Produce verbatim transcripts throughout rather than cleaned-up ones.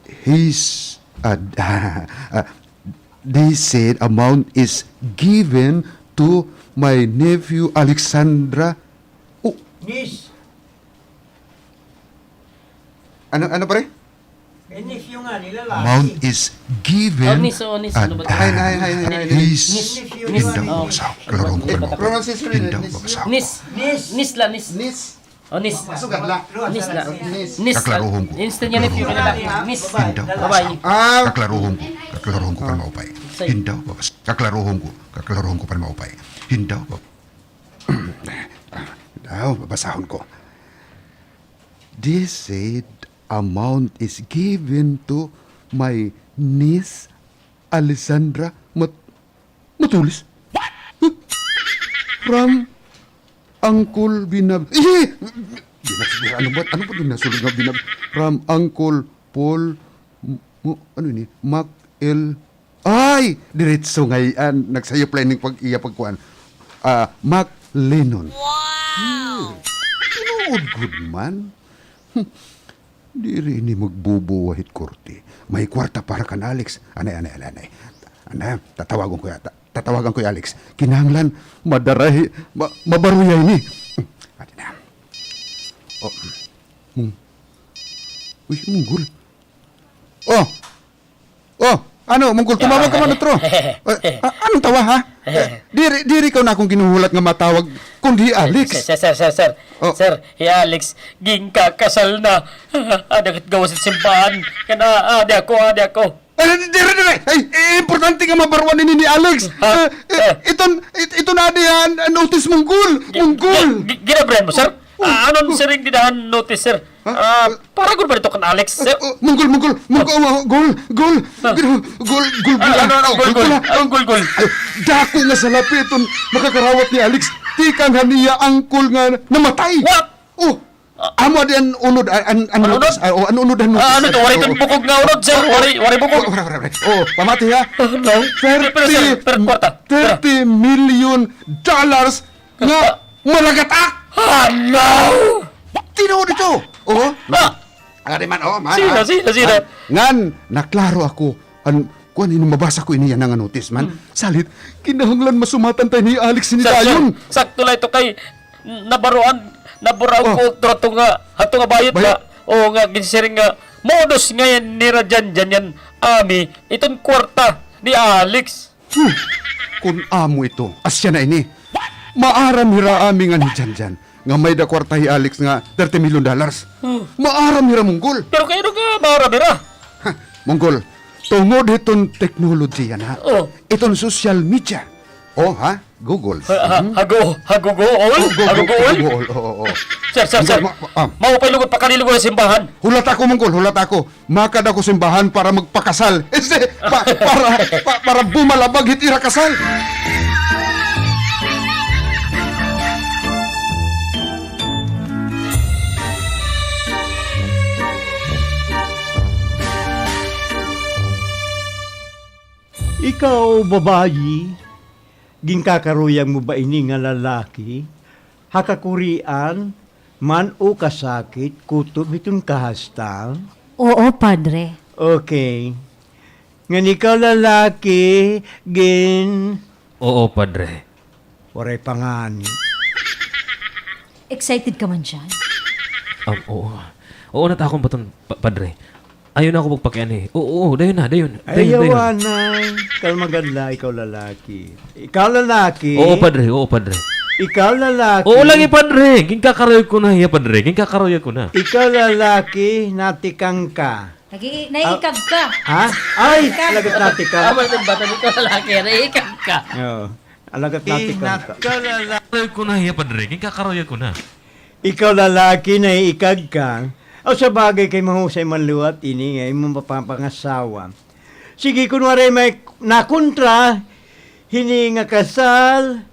His, ah, ah, they said amount is given to my nephew Alexandra. Oh. Niece. Ano, ano, pare? Eh, niece yung nga nila, laki. Amount is given. Oh, niece, oh, niece, ano ba to? Ay, ay, ay, ay, ay, his. Niece, niece yung nga nila. Niece, oh. Kaklarohon ko pa, niece. Pronunciation nila, niece. Niece. Niece la, niece. Niece. Oh, niece. Masugat la. Niece la. Niece. Niece. Kaklarohon ko. Instant yan, if you can. Niece. Babae. Ah. Kaklarohon ko. Kaklarohon ko pa maupay. Hindaw, babas-, kaklarohon ko. Kaklarohon ko pa maupay. Hindaw, bab-, daw, babasahon ko. They said amount is given to my niece Alessandra Mat-, Matulis? What? From Uncle Binab-, eh! Binab-, ano ba? Ano ba binasulod nga Binab-, from Uncle Paul, m-, mo-, ano ini? Mac L-, ay! Diretso ngay-an. Nagsayop la ini pag-iya pagkuan. Ah, Mac Lennon. Wow! Hmm. Tinuod gud man. Hmm. Diri ini magbubuwa hit korte. May kwarta para kan Alex. Anay, anay, anay, anay. Anay, tatawagon ko ya, ta-, tatawagan ko hi Alex. Kinahanglan madara hi, ma-, mabaruya ini. Adi na. Oh. Mung-, uy, Munggol. Oh. Oh, ano, Munggol, tumawag ka man utro. Eh, a-, anong tawa, ha? Eh, diri, diri ikaw na akon ginhuhulat nga matawag, kundi Alex. Sir, sir, sir, sir. Oh. Sir, hi Alex, ginkakasal na. Adi ak gawas hit simbahan. Kana, adi ako, adi ako. Ay, diri, diri. Ay, eh, importante nga mabaruan ini ni Alex. Ha? Eh, eh, iton, it-, iton adi, ha, notice, Munggol. Gi-, Munggol. Gi-, gi-, ginabrihan mo, sir? Ah, anon siring dida han notice, sir? Ha? Ah, para gud ba didto kan Alex, sir? Oh, oh, Munggol, Munggol, Munggol, oh, Gol, Gol, Gol, Gol, Gol, ah, ano, ano, Gol, Gol, Gol, ah, Gol, Gol. Ay, dako nga salapi iton makakarawat ni Alex. Tikang han iya angkol nga namatay. What? Oh, amo adi an unod, an, an, an unod? Ah, oh, an unod han notice. Ah, ano to? Waray iton bukog nga unod, sir. Waray, waray bukog. Oh, waray, waray, waray. Oh, pamati, ha? Ano? Pero, sir, pero, kwarta. Pero thirty million dollars nga malagat-ak! Ano? Tinuod ito! Oo. Ah! Ari man, oo, man, sino, ha? Sino, sino? Ah, ngan, naklaro ako. An, kuan, ini mabasa ko ini yana nga notice, man. Hmm. Salit, kinahanglan masumatan ta ini hi Alex hini dayon. Sir, sir, sakto la ito kay nabaruan, nabaruan ko utro ato nga, ato nga bayot ba? Oo, nga ginsiring nga, modus ngay-an nira dyan, dyan yan, Ami, iton kwarta ni Alex. Hmm. Kun amo ito, asya na ini. Maaram hira Ami ngan hi Janjan nga may-ada kwarta hi Alex nga thirty million dollars. Hmm. Maaram hira, Munggol. Pero kay ano nga maaram hira? Ha, Munggol, tungod hiton technology yana. Oh. Iton social media. Oh, ha? Google. Ha, ha, hmm? Ha, Go-, ha, Google? Oh, Go-, ha, Google? Google, oo, oo. Sir, sir, sir. Munggol, ma-, ah. Maupay lugod, pakalilugo ha simbahan. Hulat ako, Munggol, hulat ako. Makada ko simbahan para magpakasal. Este, pa-, para, pa-, para bumalabag hit ira kasal. Ikaw, babayi, ginkakaruyan mo ba ini nga lalaki ha kakurian man o kasakit kutob hiton kahastal? Oo, Padre. Okay. Ngan ikaw, lalaki, gin- Oo, Padre. Waray pa ngani. Excited ka man dyan? Um, oo. Oo, natakon pa ton, pa-, Padre. Ayaw na ako pagpakianhi. Oo, oo, dayon na, dayon. Dayon, dayon. Ayaw anay. Kalma gad la, ikaw lalaki. Ikaw lalaki. Oo, Padre, oo, Padre. Ikaw lalaki. Oo lagi, Padre. Ginkakaruyag ko na hiya, Padre. Ginkakaruyag ko na. Ikaw lalaki, natikang ka. Nag-i-, naiikab ka. Ha? Ay, alagat natikang. Amo iton bata, ikaw lalaki, naiikab ka. Oo. Alagat natikang ka. Ikaw lalaki. Ginkakaruyag ko na hiya, Padre. Ginkakaruyag ko na. Ikaw lalaki, naiikag ka. Aw, sa bagay kay mahusay man liwat ini nga imo mapapangasawa. Sige, kun waray may nakontra hini nga kasal,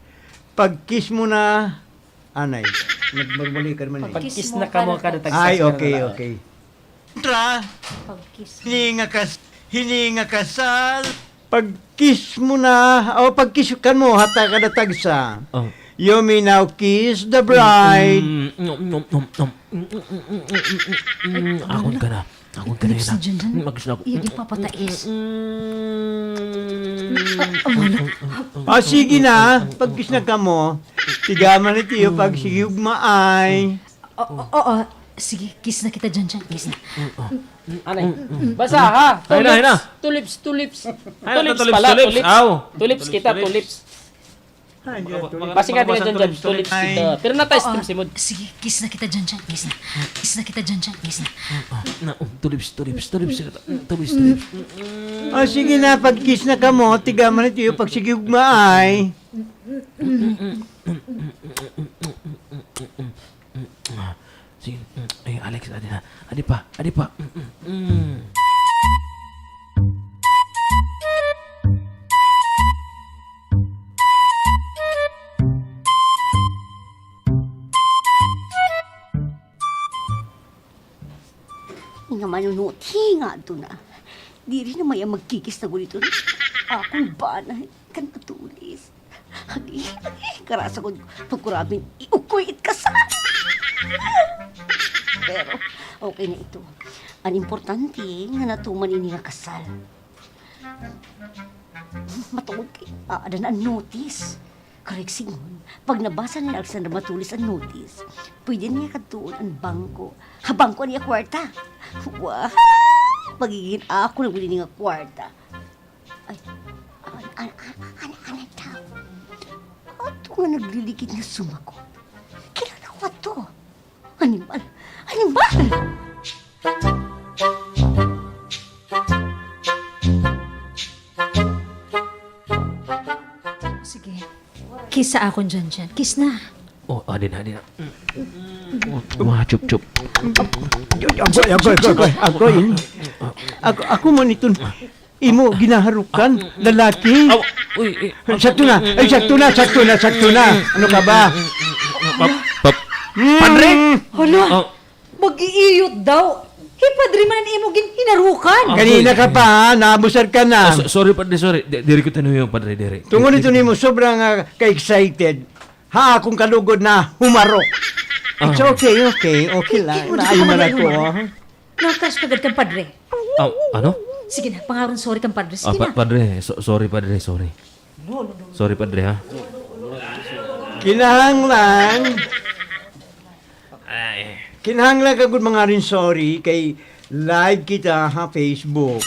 pag-kiss mo na, anay. Nagbarbalikan man eh. Pag-kiss na kamo kada tagsa. Ay, okay, okay. Kontra. Pag-kiss. Hini nga kas-, hini nga kasal. Pag-kiss mo na, o pag-kiss kan mo, hata kada tagsa. Oh. You may now kiss the bride. Mm, nom, nom, nom, nom. Akon ka na. Akon ka na. Lips ni Junjun. Iya ginpapatais. Ah, ah, wala. Ah, sige na. Pag-kiss na kamo. Tigaman it iyo pagsigihugmaay. Oo, oo. Sige, kiss na kita, Junjun. Kiss na. Anay. Basa, ha? Hay na, hay na. Tulips, tulips, tulips. Hay na, tulips pala, tulips. Aw. Tulips kita, tulips. Basi nga, tulips, tulips kita. Pero nata-steam si Mod. Sige, kiss na kita, Junjun. Kiss na. Kiss na kita, Junjun. Kiss na. Tulips, tulips, tulips. Tulips, tulips. Ah, sige na, pag-kiss na kamo, tigaman it iyo pagsigihugmaay. Sige. Ay, Alex, adi na. Adi pa, adi pa. Nga manunot, hinga adto na. Diri na may magkikis na gud ito. Akon bana, kan matulis. Agi, agi, karasa ko pagkurabin, iukoy it kasal. Pero, okay na ito. An importante, nga natuman ini nga kasal. Matuod kay, ah, ada na an notice. Correct, sigon. Pag nabasa ni Alexander Matulis an notice, pwede niya kadtuon an bangko. Ha bangko an iya kwarta. Wah! Magigin ako na gud ini nga kwarta. Ay, an, an, an, an, ano daw? Ato nga nagliligid nga sumagot. Kilala ko ato. Animal! Animal! Sige. Kiss ha akon, Janjan. Kiss na. Oh, adi na, adi na. Mga chup-chup. Agoy, agoy, agoy, agoy. Ako, ako man iton imo ginaharukan, lalaki. Aw, uy, uy. Sakto na. Ay, sakto na, sakto na, sakto na. Ano ka ba? Pap-, pap-, Padre? Hala, mag-iiyot daw. Hi Padre man an imo ginhinarukan. Ganina ka pa, ha? Naabusar ka na. Ah, so-, sorry, Padre, sorry. Di-, diri ko tinuyo, Padre, diri. Tungod ito nimo, sobra nga ka-excited. Ha, akon kalugod na humarok. It's okay, okay, okay lang. Maayo man ako, ha? Nakash ka gad kan Padre. Ah, ano? Sige na, pangaron sorry kan Padre. Sige na. Ah, pa-, Padre, so-, sorry, Padre, sorry. No, no, no, no. Sorry, Padre, ha? Kinahanglan. Ay. Kinahanglan ka gud mangaron sorry kay live kita ha Facebook.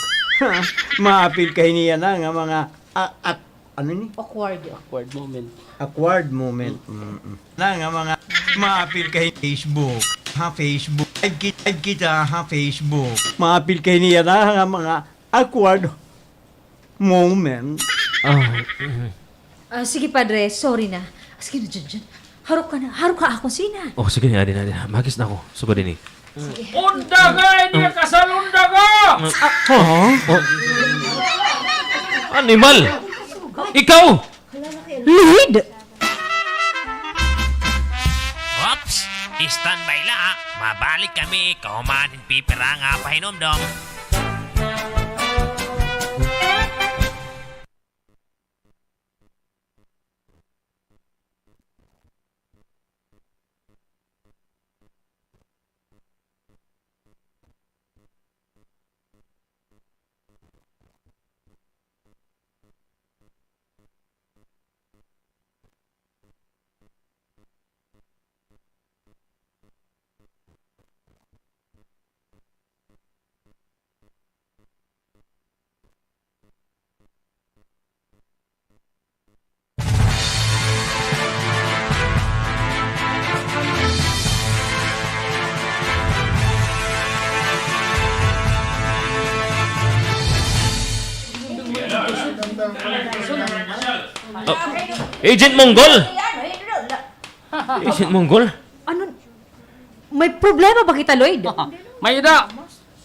Maapil ka hini yana nga mga a-, a-, Ano ni? Awkward. Awkward moment. Awkward moment. Mm-mm. Na nga mga maapil ka hin Facebook. Ha Facebook. Live ki-, live kita ha Facebook. Maapil ka hini yana nga mga awkward moment. Ah, mhm. Ah, sige, Padre. Sorry na. Sige na, Junjun. Harok ka na. Harok ka ha akon, sige na. Oh, sige na, adi na, adi na. Makis na ako. Sugad ini. Sige. Undaga ini nga kasal, undaga! Ah, oh. Animal! Ikaw! Lloyd! Oops! Standby la, ah. Mabalik kami kahuman hin pipira nga pahinumdom. Oh, Agent Monggol! Agent Monggol? Ano? May problema ba kita, Lloyd? May-ada.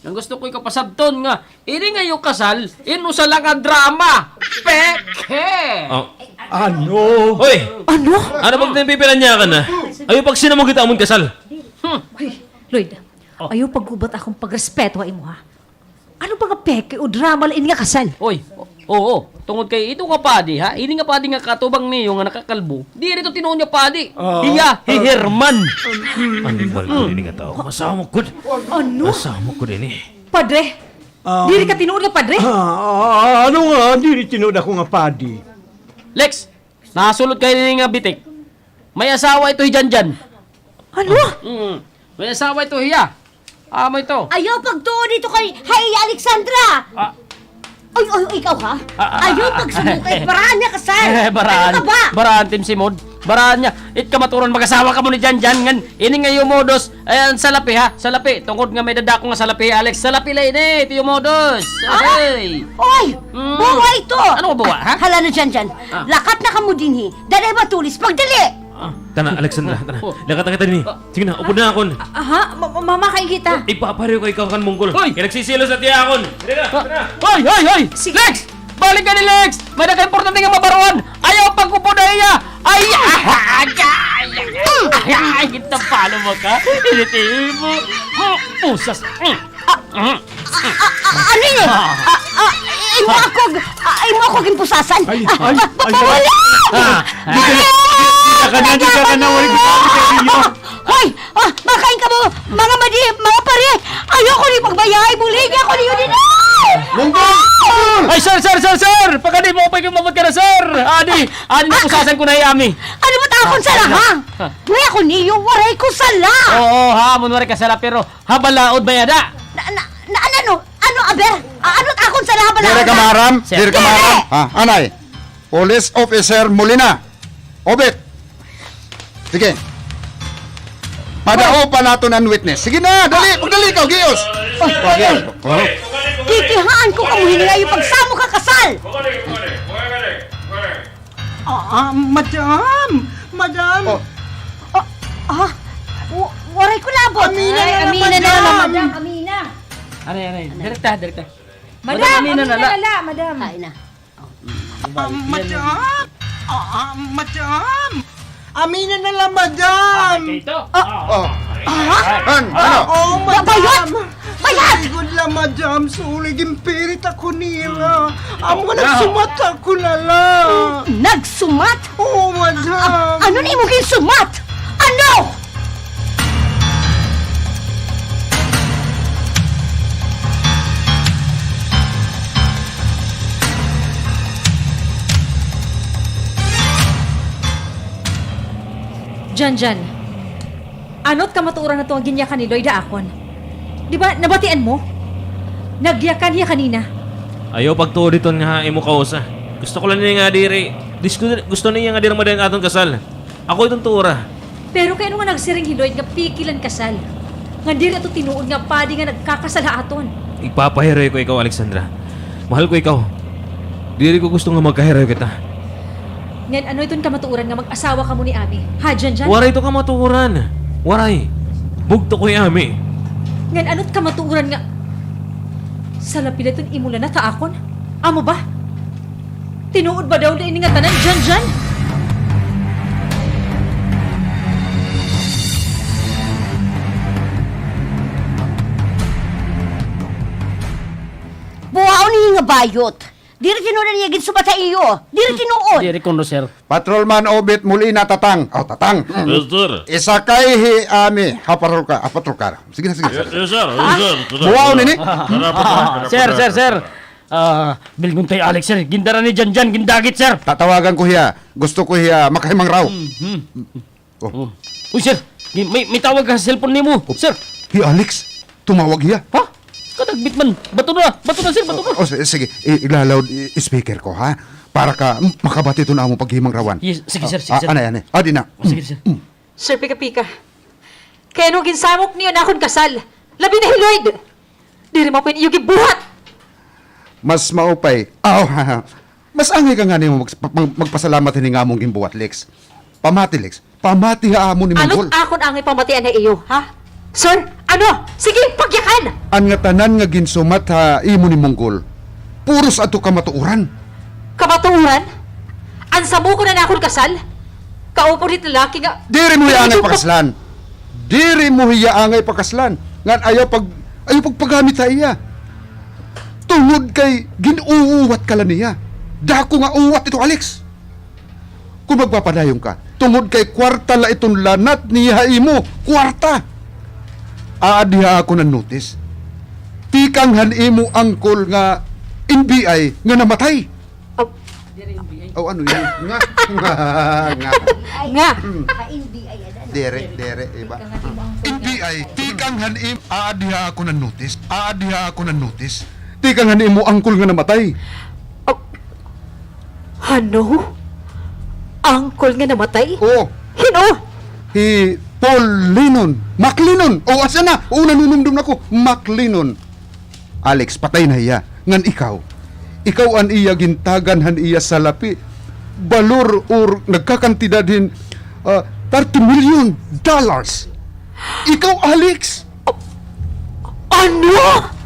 An gusto ko ikaw pasabton nga ini nga iyo kasal, in usa la nga drama. Peke! Oh. Ano? Hoy! Ano? Ano pagtimpipilan niya ka na? Ayaw pagsinamog kita amon kasal. Hmm. Hoy, Lloyd, ayaw paggubat akon pagrespeto ha imo, ha? Ano ba nga peke o drama la ini nga kasal? Oy, o-, oo. Tungod kay ito nga padi, ha? Ini nga padi nga katubang niyo nga nakakalbo. Diri ito tinuod nga padi. Ah. Hiya, hi Herman. Animal gud ini nga tawo. Masamok gud. Ano? Masamok gud ini. Padre, diri ka tinuod nga padre? Ah, ano nga? Diri tinuod ako nga padi. Lex, nasulod ka ini nga bitik. May asawa ito hi Janjan. Ano? Mm. May asawa ito hiya. Amo ito. Ayaw pagtuo dito kay, hay, Alexandra! Ah. Oy, oy, ikaw, ha? Ah, ah, ayaw pagsumukay, baraan niya kasal. Baraan. Ano ka ba? Baraan, Team Simod. Baraan niya. It kamatuoran, mag-asawa kamo ni Janjan ngan ini nga iyo modus. Ayan, salapi, ha? Salapi. Tungod nga may dadako nga salapi, Alex. Salapi la ini, it iyo modus. Ah? Ay. Oy! Mm. Bawa ito! Ano nga bawa, ha? Hala na, Janjan. Ah. Lakat na kamo dinhi. Dali, matulis. Pagdali! Ah. Tana, Alexandra, tana. Oh. Lakat na kita dinhi. Ah. Sige na, upod na akon. Ah, ha? Ma-, ma-, mamakain kita. Ipapahirayo ko ikaw kan Monggol. Hoy! Kay nagsisilos na tiya akon. Dali na, tana. Hoy, hoy, hoy! Sige. Lex! Balik ka ni Lex! May nakaimportante nga mabaruan! Ayaw pagkupod na iya! Ay! Ay! Ay! Ay! Ay! Ay! Tapalo mo ka! Init-init mo! Pusas! Ah, ah, ah, ah, ano ini? Ah, ah, imo ako, ah, imo ako ginpusasan. Ay, ay, ay, ay. Wala! Ah, di ka na, di ka na, di ka na, wala ko sa inyo. Hoy! Ah, makain kamo, mga madi, mga pare! Ayaw ko ni pagbayay, bulig ako niyo din! Ay! Monggol! Ay, sir, sir, sir, sir! Pakadi mo, pa ikaw mabot ka na, sir! Adi, adi na pusasan ko na, Yami. Ano ba takon sala, ha? May ako niyo, waray ko sala! Oo, ha, amon waray ka sala, pero ha balaod may ada. Na, na, na, ano, ano, ano, aber? Ah, ano takon sala ha balaod? Diri ka maharam? Sir. Diri ka maharam? Diri! Ha, anay? Police Officer Molina. Obit. Sige. Padao pa naton an witness. Sige na, dali, pagdali ka, gios. Oy, oy, oy. Kikihaan ko kamo hini nga iyo pagsamok ha kasal. Ah, ah, madam! Madam! Oh. Ah, ah, wa-, waray ko labot. Amina na la, madam! Ay, amina na la, madam, amina. Anay, anay. Direkta, direkta. Madam, amina na la, madam. Ay na. Ah, madam! Ah, ah, madam! Amina na la, madam! Ah, ah, ah, ah, ano? Oh, madam! Bayot! Bayot! Sorry gud la, madam. Sorry, ginpirit ako nira. Amo nga nagsumat ako na la. Nagsumat? Oo, madam. Ah, ano na imo ginsumat? Ano? Janjan, ano it kamatuoran nga ito nga ginyakan ni Lloyd ha akon? Di ba, nabatian mo? Nagyakan hiya kanina. Ayaw pagtuod hiton nga imo kausa. Gusto ko la niya nga diri, dis-, gusto niya nga diri madayon aton kasal. Ako iton tuora. Pero kay ano nga nagsiring hi Lloyd nga piki la an kasal? Ngan diri ito tinuod nga padi nga nagkakasal ha aton. Igpapahirayo ko ikaw, Alexandra. Mahal ko ikaw. Diri ko gusto nga magkahirayo kita. Ngan ano iton kamatuoran nga mag-asawa kamo ni Ami? Ha, Janjan? Waray ito kamatuoran. Waray. Bugto ko hi Ami. Ngan ano it kamatuoran nga salapi la iton imo lanat ha akon? Amo ba? Tinuod ba daw ini nga tanan, Janjan? Buhaon ini nga bayot. Diri tinuod an iya ginsubat ha iyo. Diri tinuod. Diri kuno, sir. Patrolman Obet Molina, Tatang. Oh, Tatang. Yes, sir. Isakay hi Ami ha patrol car, ha patrol car. Sige na, sige na, sir. Yes, sir. Yes, sir. Buhaon ini. Tara, tara, tara, tara, tara. Sir, sir, sir. Ah, bilngon ta hi Alex, sir. Gindara ni Janjan, gindagit, sir. Tatawagan ko hiya. Gusto ko hiya makahimangaraw. Mhm. Oh. Oh. Uy, sir. May, may tawag ha cellphone nimo, sir. Hi Alex. Tumawag hiya. Ha? Kadagmit man. Bato na. Bato na, sir. Bato na. Oh, oh, si-, sige. I-, igla-loud i-, speaker ko, ha? Para ka, mm, makabati iton amon paghimangrawan. Yes, sige, sir. Sige, sir. Anay, anay. Adi na. Oh, sige, sir. Mm. Sir Pika-Pika, kay ano ginsamok niyo an akon kasal? Labi na hi Lloyd. Diri maupay an iyo ginbuhat. Mas maupay. Aw, mas angay ka ngani nga mag-, mag-, magpasalamat hini nga amon ginbuhat, Lex. Pamati, Lex. Pamati ha amo ni Monggol. Ano't akon angay pamatian ha iyo, ha? Sir, ano? Sige, pagyakan! An ngatanan nga ginsumat ha imo ni Monggol, puros adto kamatuoran. Kamatuoran? An samokon an akon kasal? Kaupod hit lalaki nga... Diri mo hiya angay pakaslan. Diri mo hiya angay pakaslan. Ngan ayaw pag-, ayaw pagpagamit ha iya. Tungod kay gin-uuwat ka la niya. Dako nga uwat ito, Alex. Kon magpapadayon ka, tungod kay kwarta la iton lanat niya ha imo, kwarta. Aadi ha akon an notice. Tikang han imo angkol nga N B I nga namatay. Aw. Aw, ano yun? Nga. Nga. Nga. Diri, diri, iba. N B I, tikang han im-, aadi ha akon an notice. Aadi ha akon an notice. Tikang han imo angkol nga namatay. Aw. Ano? Angkol nga namatay? Oo. Hin-o? Hi Paul Lennon. Mac Lennon. O, asya na. Oo, nanunumdom na ko. Mac Lennon. Alex, patay na hiya. Ngan ikaw? Ikaw an iya gintagan han iya salapi. Balor or nagkakantidad hin, ah, thirty million dollars. Ikaw, Alex! Ano?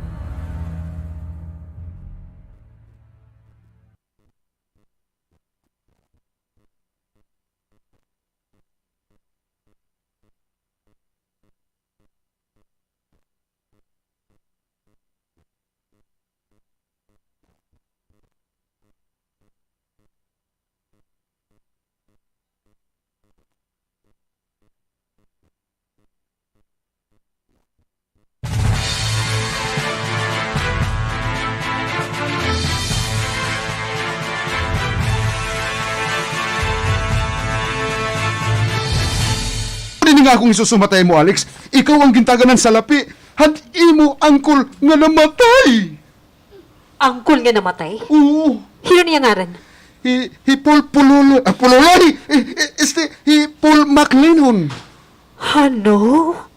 Ini nga akong isusumat ha imo, Alex. Ikaw an gintagan han salapi han imo angkol nga namatay. Angkol nga namatay? Oo. Hin-o an iya ngaran? Hi, hi Paul Pulolo, ah, Pulolo, hi, hi, hi, este, hi Paul Mac Lennon. Ano?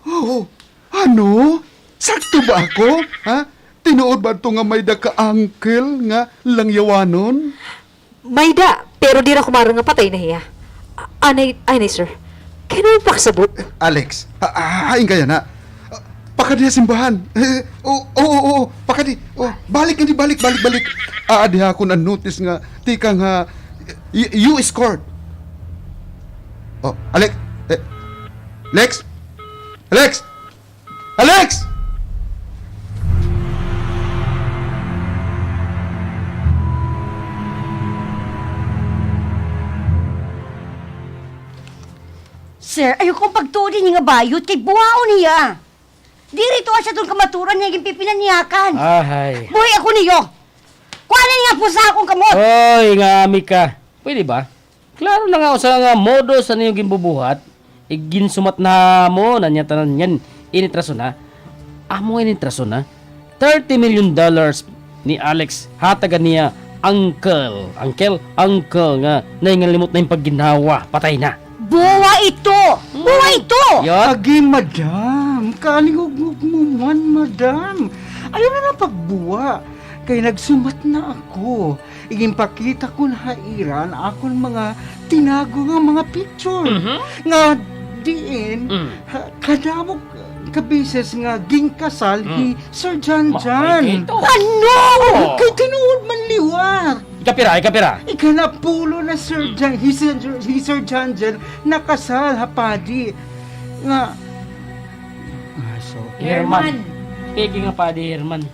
Oo. Ano? Sakto ba ako? Ha? Tinuod ba ito nga may-ada ka angkol nga langyawanon? May-ada, pero diri ako maaram nga patay na hiya. A-, anay, anay, sir. Kay ano pakasabot? Alex, a-, a-, hain ka yana? A, pakadi ha simbahan. Eh, oo, oo, oo, pakadi. O, balik ngadi, balik, balik, balik. Aadi ha akon an notice nga tikang ha U S Court. O, Alex, eh, Lex? Alex! Alex! Sir, ayaw ko pagtuo dinhi nga bayot kay buwaon hiya. Diri ito asya iton kamaturan nga ginpipinanyakan. Ahay. Buhi ako niyo. Kuha na niya po sa akong kamot. Oy, nga ami ka. Pwede ba? Klaro na nga usa nga modus an iyo ginbubuhat, iginsumat na mo na niya tanan niyan. Init rason, ha? Amo nga init rason, ha? Thirty million dollars ni Alex, hatagan niya uncle, uncle, uncle nga nahingalimot na hin pagginhawa, patay na. Buwa ito! Buwa ito! Yun. Agi, madam, kalingugngog mo man, madam. Ayaw na na pagbuwa, kay nagsumat na ako. Iginpakita ko na ha ira an akon mga tinago nga mga picture. Mhm. Nga diin, Mm. ha, kadamo ka beses nga ginkasal Mm. hi Sir Janjan. Ma-, ay, ito. Ano? Oo. Kay tinuod man liwat. Ikapira, ikapira? Ikanapulo na Sir Mm. Jan-, hi Sir, hi Sir Janjan nakasal ha padi. Nga, ah, so, Herman. Herman. Peke nga padi, Herman.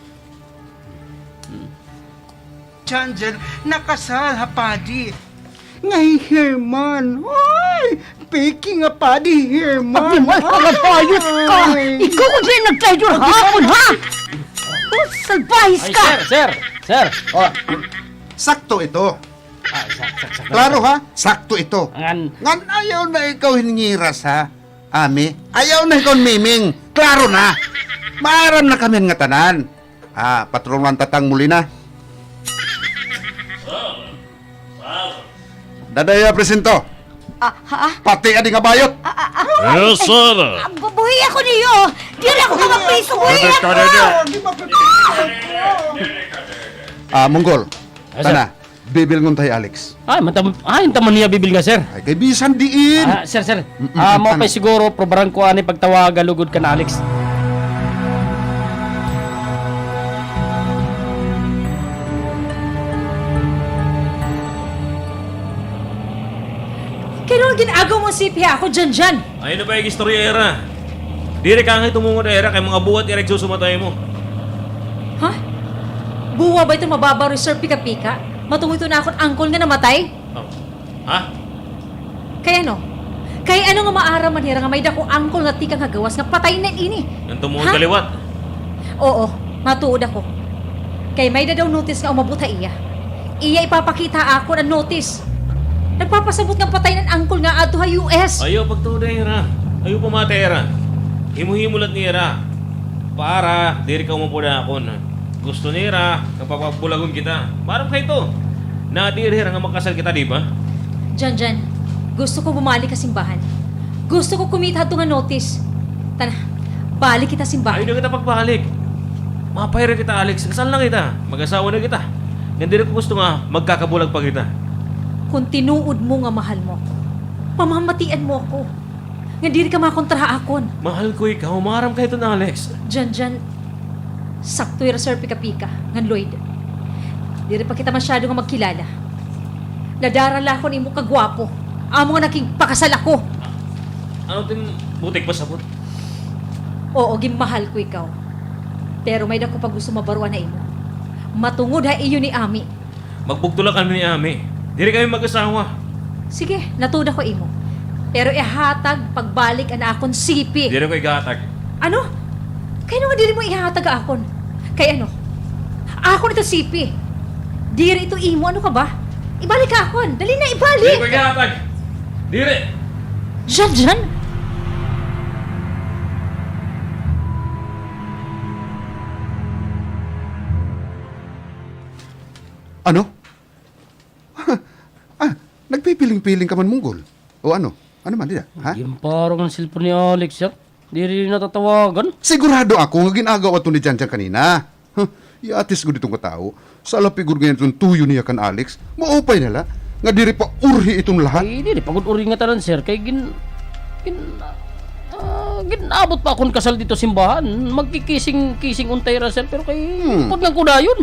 Janjan nakasal ha padi. Nga hi Herman. Hoy! Peke nga padi, Herman. Pagdimal ka nga bayot ka. Ay. Ikaw ko diyan nagtraidor ha akon, ha? Oh, salbahis ka. Ay, sir, sir, sir. Oh, sakto ito. Ah, sa-, sa-, sakto. Klaro, ha? Sakto ito. Ngan ayaw na ikaw hin ngiras, ha? Ami, ayaw na ikaw hin miming. Klaro na. Maaram na kami ngatanan. Ah, Patron Juan Tatang Molina. Dadaya, presento. Ah, ha? Pati adi nga bayot. Ah, ah, ah. Yes, sir. Ah, bu-, buhi ako niyo. Diri ako ka magpriso, buhi ako. Ah, Monggol. Yes, sir. Tana. Bibilngon ta hi Alex. Ay, matam-, ay, an taman niya bibilnga, sir. Ay, kay bisan diin. Ah, sir, sir. Mm, mm, ah, mao ano? Pay siguro, probaran ko ani pagtawaga lugod kan Alex. Kay ano an gin-agaw mo, C P, ha ako, Janjan? Ay, ano ba yung istorya, Era? Diri ka nga tumungod, Era, kay mga buwat, Era, igsusumat ha imo. Ha? Buwa ba ito mababa, Sir Pika-Pika? Matungod ito nga akon uncle nga namatay? Oh. Ha? Kay ano? Kay ano nga maaram man hira nga may-ada ko uncle nga tikang ha gawas nga patay na ini? Ngan tumuod ka liwat? Oo, matuod ako. Kay may-ada daw notice nga umabot ha iya. Iya ipapakita ha akon an notice. Nagpapasabot nga patay na an uncle nga adto ha U S. Ayaw pagtuo hira. Ayaw pamati hira. Himo-himo la nira para diri ka umupod ha akon. Gusto nira nga papabulagon kita. Maaram ka ito. Nadiri hira nga makasal kita, di ba? Janjan, gusto ko bumalik ha simbahan. Gusto ko kumita hadto nga notice. Tana, balik kita simbahan. Ayaw na kita pagbalik. Mapahiran kita, Alex. Kasal na kita. Mag-asawa na kita. Ngan diri ko gusto nga magkakabulag pa kita. Kon tinuod mo nga mahal mo ako, pamamatian mo ako. Nga diri ka makontra ha akon. Mahal ko ikaw, maaram ka hiton, Alex. Janjan, sakto hira Sir Pika-Pika ngan Lloyd. Diri pa kita masyado nga magkilala. Nadara la ako nimo kagwapo. Amo nga nakigpakasal ako. Ano tin butig pasabot? Oo, ginmahal ko ikaw. Pero may-ada ko pa gusto mabaruan ha imo. Matungod ha iyo ni Ami. Magbugto la kami ni Ami. Diri kami mag-asawa. Sige, natuod ako ha imo. Pero ihatag pagbalik an akon sipi. Diri ko ighatag. Ano? Kay ano nga diri mo ihatag ha akon? Kay ano? Akon ito sipi. Diri ito imo. Ano ka ba? Ibalik ha akon. Dali na, ibalik. Diri ko ighatag. Diri. Janjan? Ano? Ah, nagpipiling-piling ka man, Munggol. O ano? Ano man, dida? Ha? Ginparang an cellphone ni Alex, sir. Diri natatawagan. Sigurado ako nga gin-agaw ato ni Janjan kanina. Huh, yatis gud iton nga tawo. Salapi gud ngay-an iton tuyo niya kan Alex. Maupay na la nga diri pa urhi iton lahat. Ay, diri pa gud urhi ngatanan, sir. Kay gin-, gin-, ah, gin-abot pa akon kasal didto simbahan. Magkikising-kising unta hira, sir. Pero kay, hmm, pagyan ko dayon.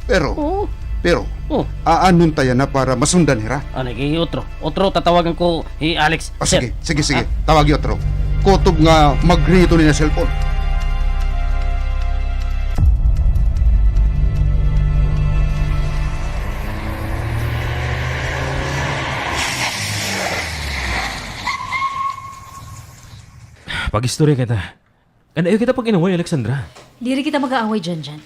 Pero, oo, pero, oh, aanhon ta yana para masundan hira. Ano, kay otro. Otro, tatawagan ko hi Alex. Ah, sir, sige, sige, sige. Ah. Tawagi otro. Kutob nga mag-ring iton iya cellphone. Pag-istorya kita. Ngan ayaw kita pag-inaway, Alexandra. Diri kita mag-aaway, Janjan.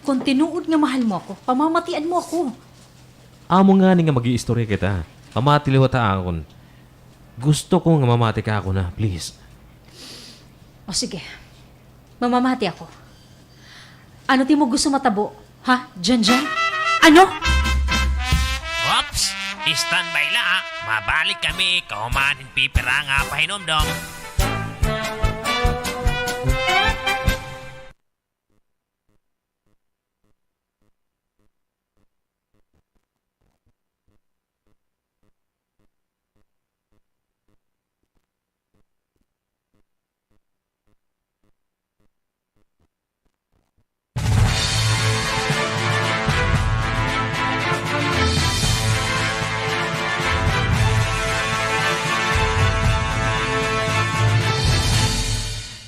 Kon tinuod nga mahal mo ako, pamamatian mo ako. Amo ngani nga mag-iistorya kita. Pamati liwat ha akon. Gusto ko nga mamati ka ha akon, ha, please. O sige. Mamamati ako. Ano it imo gusto matabo? Ha, Janjan? Ano? Oops! Standby la, ha? Mabalik kami kahuman hin pipira nga pahinumdom.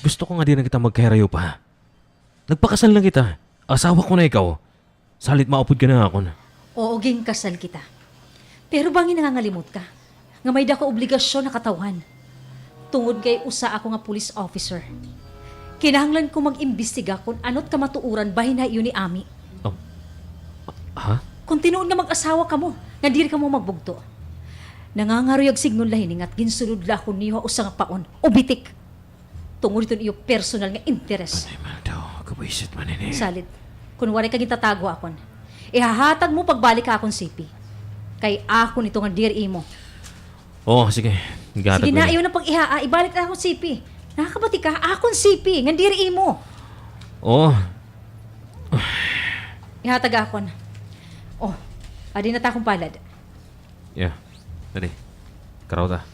Gusto ko nga diri na kita magkahirayo pa. Nagpakasal na kita. Asawa ko na ikaw. Salit maupod ka na ha akon. Oo, ginkasal kita. Pero bangin nangangalimot ka nga may-ada ka obligasyon ha katawhan. Tungod kay usa ako nga police officer, kinahanglan ko mag-imbestiga kon ano it kamatuoran bahin ha iyo ni Ami. Um, ha? Kon tinuod nga mag-asawa kamo, nga diri kamo magbugto. Nangangaruyag sidngon la hini ngat ginsulod la ako niyo ha usa nga paon o bitik. Tungod hiton iyo personal nga interes. Panay man daw, kabwisit man ini. Salit, kon waray ka gintatago ha akon, ihahatag mo pagbalik ha akon sipi. Kay akon ito nga diri imo. Oo, sige. Ihatag ko na. Sige na, ayaw na pag-ihaa, ibalik na akon sipi. Nakakabati ka, akon sipi, ngan diri imo. Oo. Ihatag akon. Oh, adi na it akon palad. Yeah. Dali. Karaw ta.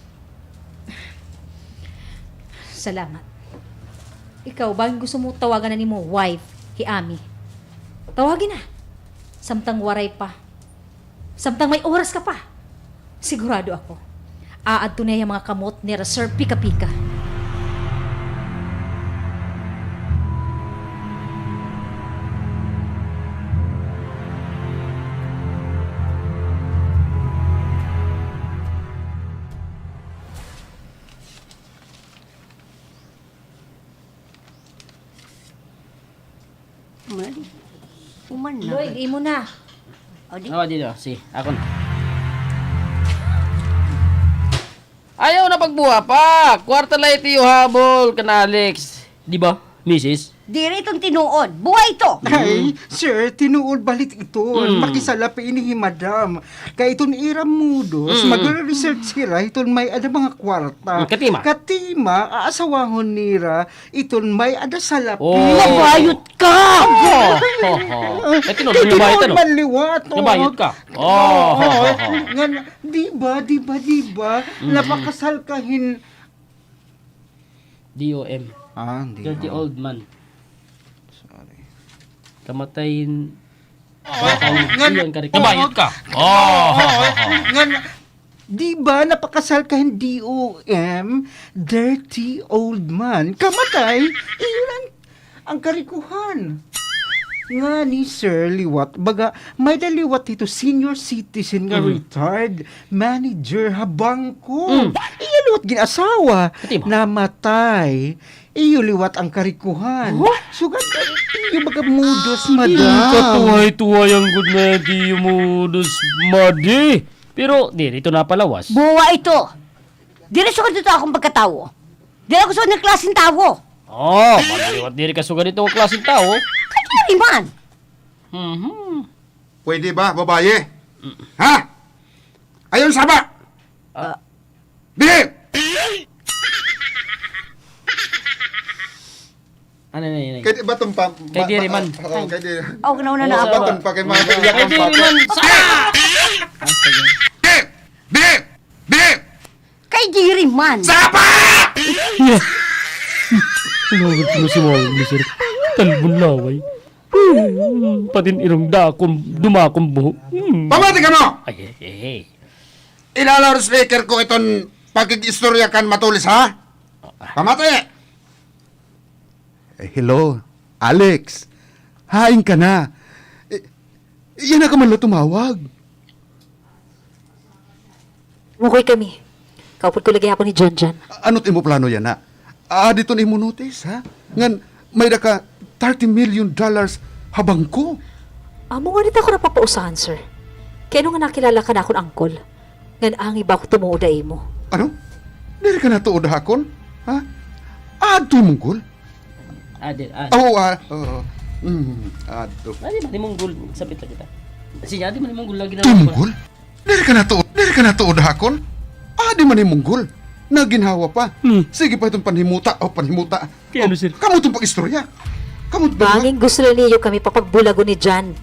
Salamat. Ikaw, bangin gusto mo tawagan na nimo wife hi Ami, tawagi na. Samtang waray pa. Samtang may oras ka pa. Sigurado ako, aadto na hiya ha mga kamot nira Sir Pika-Pika. Human na. Lloyd, imo na. O, di. Awa, di na. Si, ako na. Ayaw na pagbuha pa. Kwarta la it iyo habol kan Alex. Di ba, misis? Diri iton tinuod. Buhay ito. Ay, sir, tinuod balit iton. Mm. Makisalapi ini hi madam. Kay iton ira mudos, mm, magre-research hira iton may-ada mga kwarta. Mm, katima. Katima, aasawahon nira iton may-ada salapi. Oh. Mabayot ka! Ho, ho, ho. Kay tinuod man liwat, oh. Mabayot ka. Oh, ho, ho, ho. Ngan, di ba, di ba, di ba? Mm. Napakasal ka hin D O M. Ah, D O M. Dirty old man. Sorry. Kamatay hin, oh, ngan, iyon ka rin. Mabayot ka. Oh, ho, ho, ho. Ngan, di ba napakasal ka hin D O M, dirty old man? Kamatay, iyon an, an karikohan. Ngani, sir, liwat. Baga, may-ada liwat hito, senior citizen nga, mhm, retired manager ha bangko. Mm. Iya liwat gin-asawa. Katima. Namatay. Iyo liwat an karikohan. Huh? Sugad ka, iyo baga mudos, madam. Katuhay-tuhay an gud na iyo mudos, madi. Pero diri ito napalawas. Buwa ito. Diri sugad ito akon pagkatawo. Diri ako sugad nga klaseng tawo. Oh, madi liwat diri ka sugad ito nga klaseng tawo. Kadiri man. Mhm. Pwede ba, babaye? Mm. Ha? Ayaw saba! Ah. Dili! Ano na yun? Kay di, baton pa, kay diri man. Oo, kay diri. Oh, nauna na ako. Baton pa, kay mga kaiyakan pa. Kay diri man. Sa! Ah, sige. Dili! Dili! Dili! Kay diri man. Saba! Ano ang gusto mo sumawag ni sir? Talbon laway. Hmm, pati an irong dakon, dumakon buhok. Hmm. Pamati kamo! Ay, ay, ay, ay. Ila-loudspeaker ko iton pakig-istorya kan matulis, ha? Pamati! Eh, hello, Alex. Hain ka na? Eh, yana ka man la tumawag. Mukoy kami. Kaupod ko la gihapon hi Janjan. A-, ano it imo plano yana? Aadi iton imo notice, ha? Ngan may-ada ka thirty million dollars ha bangko. Amo ngani it akon napapausahan, sir. Kay ano nga nakilala ka han akon angkol? Ngan angay ba ako tumuod ha imo? Ano? Diri ka natuod ha akon? Ha? Adto hi Monggol? Adi, ah. Oo, ah, oo. Mm, adto. Adi man hi Monggol, sabit la kita. Sige, adi man hi Monggol lagi na. Monggol? Diri ka natuod, diri ka natuod ha akon? Adi man hi Monggol. Naginhawa pa. Hmm. Sige pa iton panhimuta, o, panhimuta. Kay ano, sir? Kamo iton pag-istorya. Kamo iton pag-istorya. Bangin gusto la niyo kami papagbulagon ni Jan.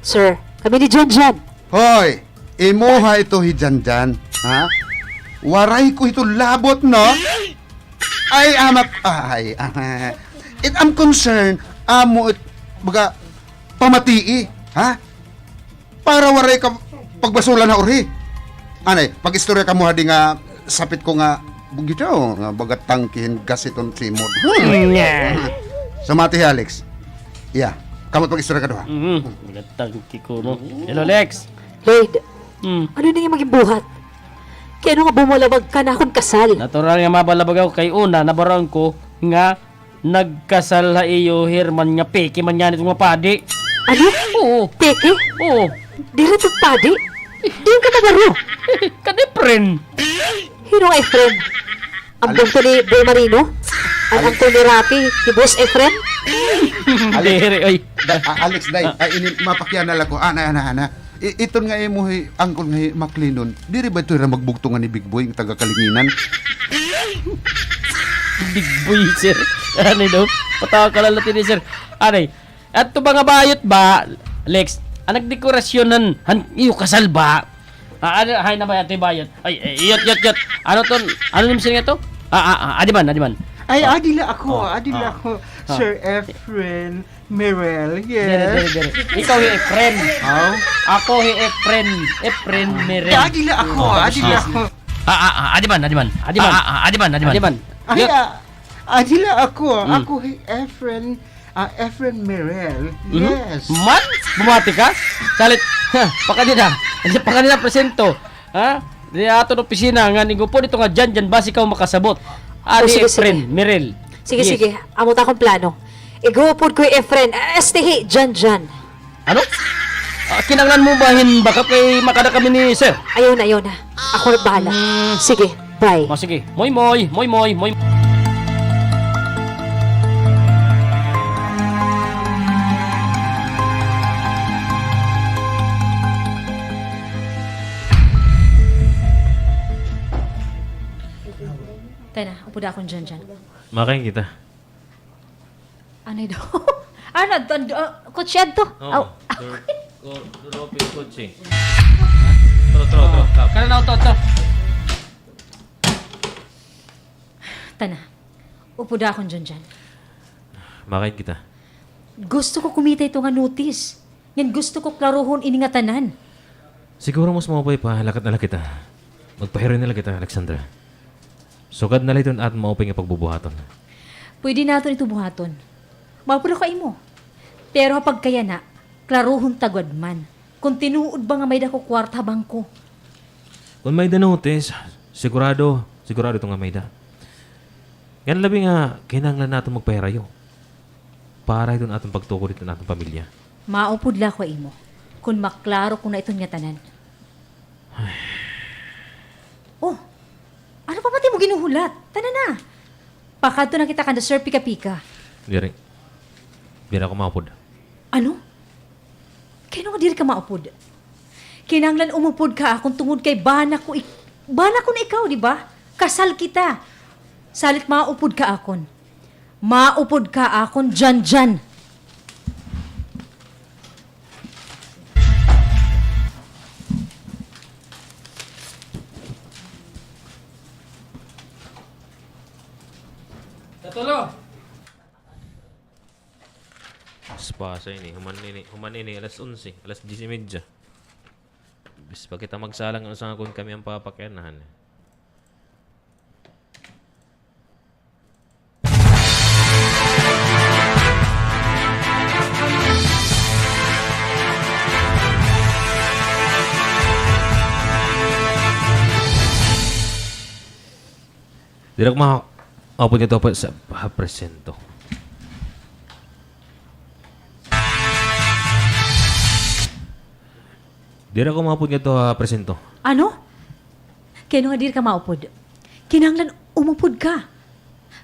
Sir, kami ni Janjan. Hoy, imoha ito hi Janjan, ha? Waray ko ito labot, no? Ay, amak, ay, ah, it am concern, amo it, baga, pamatii, ha? Para waray ka pagbasulan ha urhi. Anay, pag-istorya kamo hadi nga sapit ko nga bugito, nga baga tangke hin gas iton simod. Hmm. Nya. Samati hi Alex. Iya, kamo pag-istorya kaduha. Mhm. Baga tangke ko, no? Hello, Lex. Lloyd, hmm, ano na nga maging buhat? Kay ano nga bumalabag ka han akon kasal? Natural nga mabalabag ako kay una, nabaroan ko nga nagkasal ha iyo hi Herman nga peke man ngani iton nga padi. Ano? Oo. Peke? Oo. Diri ito padi? Diin ka nabaro? Kan Efren. Hin-o nga Efren? An bungto ni Boy Marino? An angkol ni Rafi, hi Boss Efren? Diri, oy. Da-, a-, Alex, day, ay, ini, mapakiana la ko. Ana, ana, ana. I-, iton nga imo hi angkol nga hi Maclinon, diri ba ito ira magbugto nga ni Big Boy, nga taga Kalinginan? Big Boy, sir. Ano daw? Patawa ka la la tini, sir. Anay, adto ba nga bayot ba, Lex? An nagdekorasyon han, han iyo kasal ba? Ah, ano, hay na ba ito bayot? Ay, ay, iyot, iyot, iyot. Ano ton? Ano nim sir nga to? Ah, ah, ah, adi man, adi man. Ay, adi la ako, adi la ako. Sir Efren. Merel, yes. Diri, diri, diri. Ikaw hi Efren. Aw? Ako hi Efren. Efren Merel. Adi la ako, adi la ako. Ah, ah, ah, adi man, adi man. Adi man. Ah, ah, ah, adi man, adi man. Adi man. Ay, ah, adi la ako. Ako hi Efren, ah, Efren Merel. Yes. Man? Bumati ka? Salit. Pakadi na. Pakadi na presento. Ha? Di aton opisina nga nag-upod ito nga Janjan, basi ikaw makasabot. Adi, sige, Efren, sige. Merel. Sige, yes. Sige. Amo ta akon plano. Ig-upod ko hi Efren. Este hi Janjan. Ano? Ah, kinahanglan mo ba hin backup kay makada kami ni sir? Ayaw na, ayaw na. Ako na bahala. Hmm. Sige, bye. O, sige. Moy, moy, moy, moy, moy. Tana, upod akon dyan, dyan. Makain kita. Anay daw. Ano, adto, adto, ah, kotse adto? Oo. Aw. Dur-, o, dur-, open kotse. Tro, tro, tro, tap. Kana na, adto, adto. Tana. Upod akon dyan, dyan. Makain kita. Gusto ko kumita ito nga notice. Ngan gusto ko klarohon ini nga tanan. Siguro mas maupay pa, lakat na la kita. Magpahiroy na la kita, Alexandra. Sugad na la iton aton maupay nga pagbubuhaton. Pwede naton ito buhaton. Maupod ako ha imo. Pero ha pagkayana, klarohon ta gad man kon tinuod ba nga may-ada ko kwarta ha bangko. Kon may-ada notice, sigurado, sigurado ito nga may-ada. Ngan labi nga, kinahanglan naton magpahirayo para hiton aton pagtukod hiton aton pamilya. Maupod la ako ha imo kon maklaro ko na iton nga tanan. Ay. Oh, ano pa ba it imo ginhuhulat? Tana na. Pakadto na kita kanda Sir Pika-Pika. Diri. Diri ako maupod. Ano? Kay ano nga diri ka maupod? Kinahanglan umupod ka akon tungod kay bana ko ik-, bana ko na ikaw, di ba? Kasal kita. Salit maupod ka akon. Maupod ka akon, Jan Jan. Katulo. Paspasa ini, human ini, human ini, alas onse, alas diyes y media. Bis pa kita magsala ngan usa nga kon kami an papakianahan. Diri ako ma-, maupod ngadto ha, ha presinto. Diri ako maupod ngadto ha presinto. Ano? Kay ano nga diri ka maupod? Kinahanglan umupod ka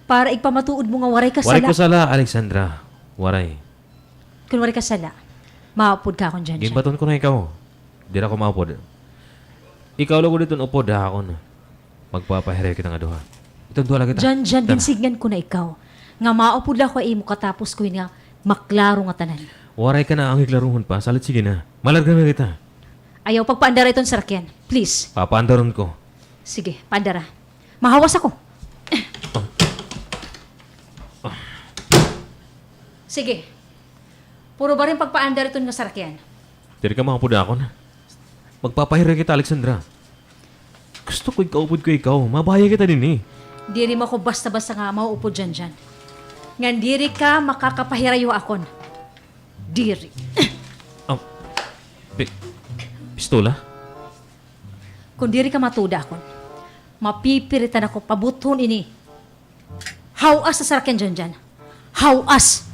para igpamatuod mo nga waray ka sala. Waray ko sala, Alexandra. Waray. Kon waray ka sala, maupod ka akon dyan, dyan. Ginbaton ko na ikaw. Diri ako maupod. Ikaw lugod iton upod ha akon. Magpapahirayo kita nga duha. Iton duha la kita. Dyan, dyan, ginsidngan ko na ikaw nga maupod la ako ha imo katapos ko ini nga maklaro nga tanan. Waray ka na angay klarohon pa. Salit, sige na. Malarga na kita. Ayaw pagpaandara iton sarakyan. Please. Papaandaron ko. Sige, paandara. Mahawas ako. Sige. Puro barin pagpaandar iton nga sarakyan. Diri ka maupod ha akon. Magpapahirayo kita, Alexandra. Gusto ko ikaupod ko ikaw. Mabaya kita dinhi. Diri mo ako basta-basta nga mauupod dyan, dyan. Ngan diri ka makakapahirayo ha akon. Diri. Ah, pi-, pistola? Kon diri ka matuod ha akon, mapipiritan ako pabuthon ini. Haw-as ha sarakyan dyan, dyan. Haw-as!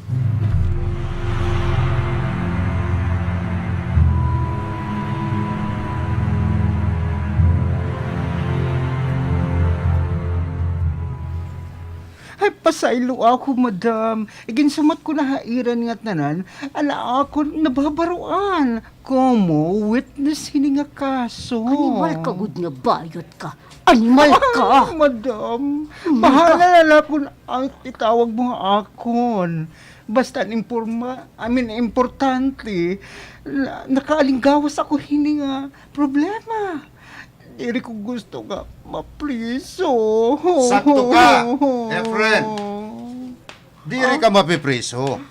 Ay, pasaylo ako, madam. Iginsumat ko na ha ira ini nga tanan, an akon nababaroan. Komo witness hini nga kaso. Animal ka gud nga bayot ka. Animal ka! Ay, madam, bahala na la kon an itawag mo ha akon. Basta an imporma-, I mean, importante, na-, nakaalinggawas ako hini nga problema. Diri ko gusto nga mapriso. Sakto ka, Efren. Diri ka mapipriso.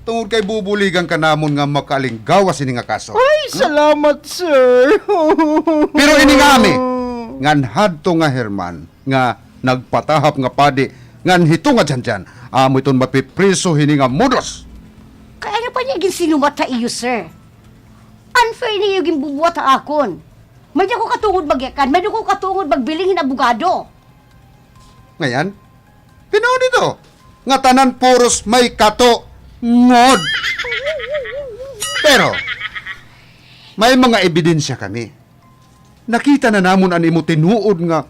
Tungod kay bubuligan ka namon nga makaalinggawas hini nga kaso. Ay, salamat, sir. Pero ini nga ami, ngan hadto nga Herman, nga nagpatahap nga padi, ngan hito nga dyan-dyan, amo iton mapipriso hini nga modus. Kay ano pa niya ginsinumat ha iyo, sir? Unfair niyo ginbubuhat ha akon. May-ada ko katungod magyakan, may-ada ko katungod magbiling hin abogado. Ngayan, Pinuon ito, ngatanan puros may katungod. Pero, may mga ebidensya kami. Nakita na namon an imo tinuod nga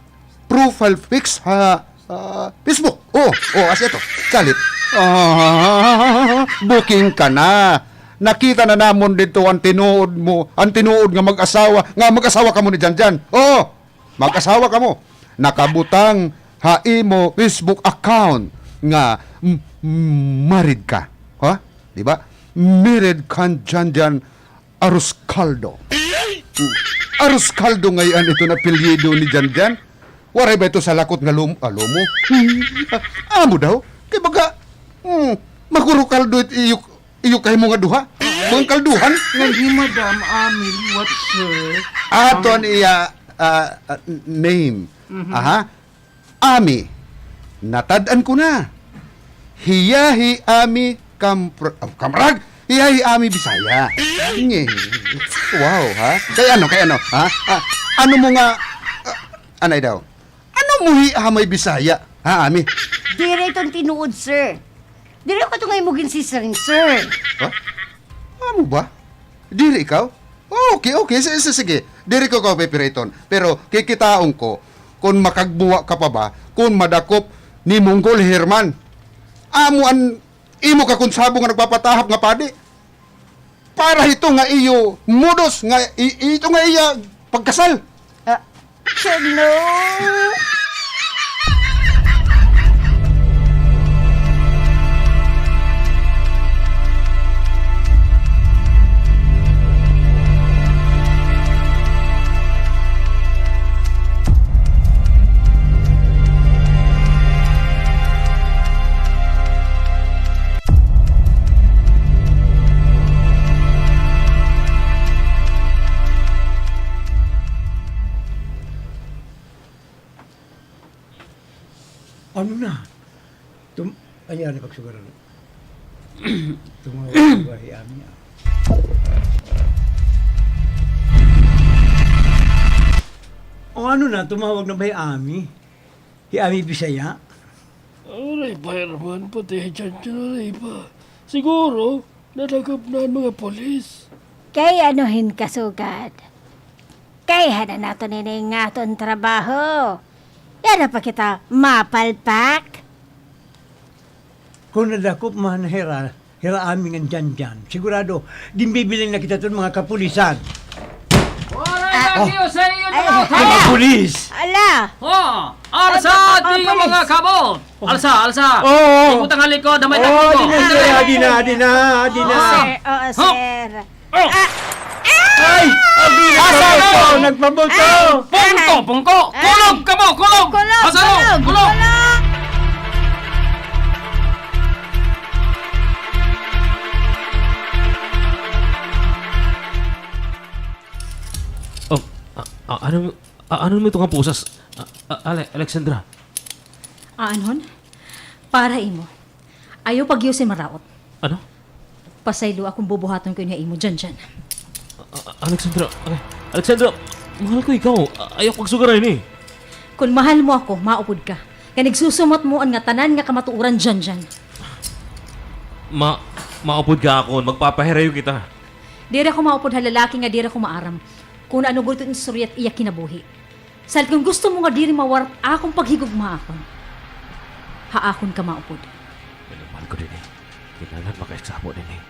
profile pics ha, ah, Facebook. Oo, oo, as ito. Salit. Ah, booking ka na. Nakita na namon didto an tinuod mo, an tinuod nga mag-asawa, nga mag-asawa kamo ni Janjan. Oo, mag-asawa kamo. Nakabutang ha imo Facebook account nga m-, m-, married ka. Ha? Di ba? Married kan Janjan Aroscaldo. Mm. Aroscaldo ngay-an ito na apelyido ni Janjan. Waray ba ito sa lakot nga lum-, ah, lomo? Amo daw. Kay baga, mm, makurokaldo it iyo, iyo kahimo nga duha. Mga kalduhan. Ngan hi Madam Ami liwat, sir. Ato an iya, ah, ah, name. Mhm. Aha. Ami. Natad-an ko na. Hiya hi Ami Kampr-, ah, Kamrag. Hiya hi Ami Bisaya. Nge. Wow, ha? Kay ano, kay ano, ha? Ah, ano mo nga, ah, anay daw. Ano mo hi Ami Bisaya? Ha, Ami? Diri iton tinuod, sir. Diri ako ito nga imo ginsisaring, sir. Ha? Amo ba? Diri ikaw? Okay, okay. Sige, sige, sige. Diri ko ikaw pipiriton. Pero kikitaon ko kon makagbuwa ka pa ba, kon madakop ni Monggol Herman. Amo an imo kakonsabo nga nagpapatahap nga padi. Para hito nga iyo modus nga i-, ito nga iya pagkasal. Ah, sir, no. Ano na? Tum-, ay, ano, pagsugaran. Tumawag na ba hi Ami, ah? O, ano na? Tumawag na ba hi Ami? Hi Ami Bisaya? Aray pa, Herman, pati hi Janjan, aray pa. Siguro, nadakop na an mga pulis. Kay ano hin kasugad? Kay hanan naton ini nga aton trabaho. Yana pa kita mapalpak. Kon nadakop man hira, hira Ami ngan Janjan, sigurado, ginbibilin na kita ton mga kapulisan. Waray lagi sa iyo, ay, mga pulis. Ala! O, alsa, mga kabot. Alsa, alsa. Oo. Ibutang ha likod, ha may takbo. Adi na, adi na, adi na. Oo, sir. Oo, sir. Oh! Ah! Ay! Abi, nagpabuto! Nagpabuto! Pungko! Pungko! Kulog kamo! Kulog! Kulog! Asa mo? Kulog! Kulog! Oh, a-, a-, ano, a-, ano mo ito nga pusas? A-, a-, Ale-, Alexandra. Aanhon? Para imo. Ayaw paghiusa hin maraot. Ano? Pasayloa kon bubuhaton ko ini ha imo, Janjan. A-, a-, Alexandra, Ale-, Alexandra, mahal ko ikaw. A-, ayaw pagsugaran ini. Kon mahal mo ako, maupod ka. Kay nagsusumot mo an ngatanan nga kamatuoran, Janjan. Ma-, maupod ka akon, magpapahirayo kita. Diri ako maupod ha lalaki nga diri ko maaram kon ano gud it istorya it iya kinabuhi. Salit kon gusto mo nga diri mawarat akon paghigugma ha akon. Ha akon ka maupod. Pero mahal ko dinhi. Kinahanglan makaescapo dinhi.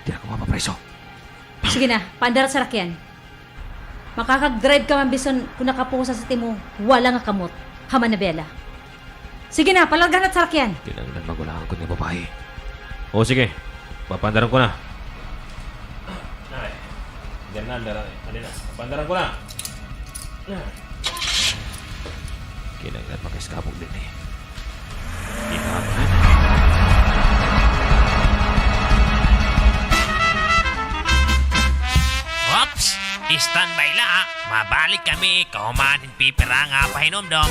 Diri ako mapapriso. Sige na, paandar ha sarakyan. Makakag-drive ka man bisan kon nakapusas it imo wala nga kamot ha manibela. Sige na, palarga na it sarakyan. Kinahanglan magulangan ko nga babaye. O, sige. Papandaran ko na. Ay, diri na, diri na. Diri na. Papandaran ko na. Kinahanglan makaescapo dinhi. Kinahanglan. Oops! Standby la, ha. Mabalik kami kahuman hin pipira nga pahinumdom.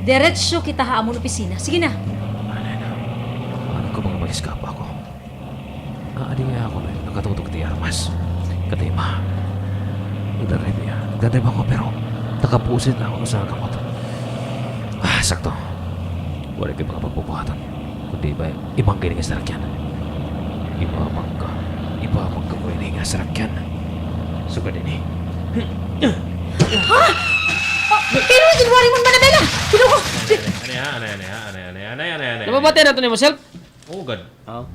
Diretso kita ha amon opisina. Sige na. Anay na. Ano ko mga mag-eskapa ako? Aadi nga ako na nakatutok ti armas. Kadima. Nagdadrive niya. Nagdadrive ako, pero nakapusit na ako sa kamot. Ah, sakto. Wala kay mga pagbubuhaton. Kundi ba, imanggay nga sarakyan. Ipamangga. Ipamangga ko ini nga sarakyan. Sugad ini. Ha? Oh, pero ginwari mo, Manabela! Ginoo ko! Ano yan? Ano yan? Ano yan? Ano yan? Ano yan? Ano yan? Ano yan? Nababati na ito ni mo, self? Oo, gad. Oh.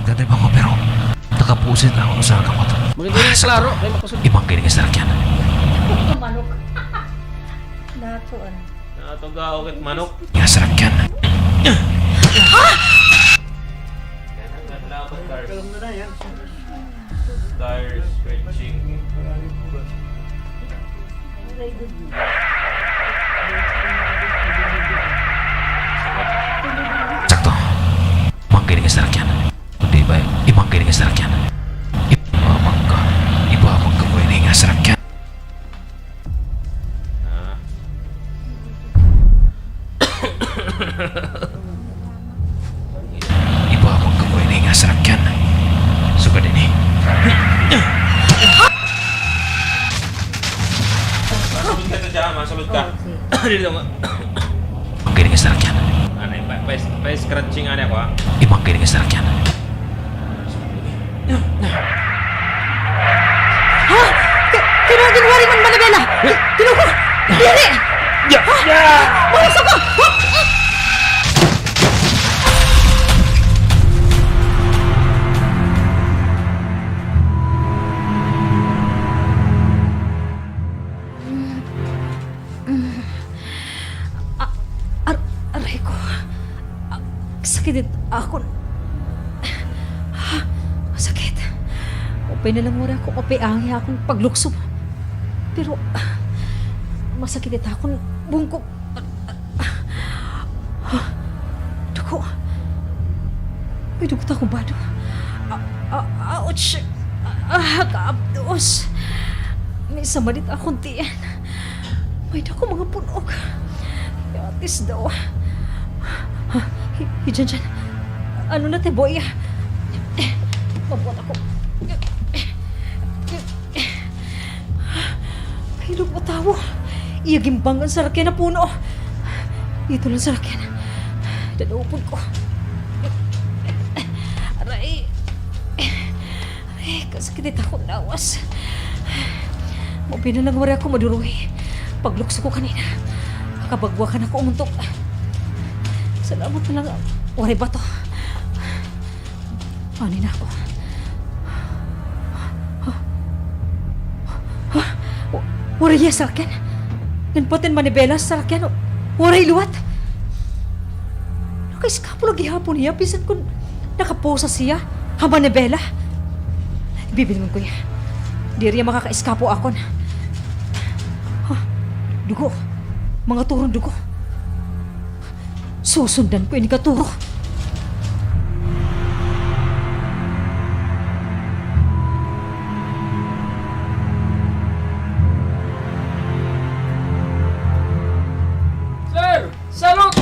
Ganda ba ko, pero nakapusit na ako sa kamot. Maganda yung klaro, kay makusog. Imanggay nga sarakyan. Manok. Natuan. Natugaw kit manok. Nga sarakyan. Tires scratching. Sakto. Imanggay nga sarakyan. Kundi ba, imanggay nga sarakyan. Ipamangga. Ipamangga ko ini nga sarakyan. Ah. Ipamangga ko ini nga sarakyan. Sugad ini. Masulod ka ta dyan, masulod ka. Dili ka ma- Imanggay nga sarakyan. Ano yung pa, pa, pa scratching ano ako, ha? Imanggay nga sarakyan. Ha? Ka-, kailangan ginwari man, Manabela! Ginoo ko! Diri! Ya! Ha? Ya! Wala sa ko! Ha? Ah, ar-, aray ko. Ah, sakit it akon. Ah, sakit. Maupay na la waray ako mapiangi ha akon paglukso. Pero, ah, masakit it akon bungko. Ah, dugo. May dugo it akon bado. Ah, ah, ouch! Ah, ah, kaabdos. May sama it akon tiyan. May dako mga punog. Yatis daw. Ah, hi, hi Jan Jan. Ano na, Teboya? Mabuhat ako. Hilog nga tawo. Iya ginbangga an sarakyan ha puno. Dito lang sarakyan. Dadaupon ko. Aray. Aray, kasakit it akon lawas. Maupay na la waray ako maduruhi. Paglukso ko kanina, kabagwakan ako umuntog. Salamat na la nga waray bato. Anay na ako. Wa-, waray hiya sarakyan. Ngan pati an manibela ha sarakyan, waray liwat. Nakaiskapo la gihapon hiya, bisan kon nakaposas hiya ha manibela. Bibilngon ko hiya. Diri hiya makakaiskapo ha akon. Ha? Dugo. Mga turon dugo. Susundan ko ini nga turo. Sir! Salot!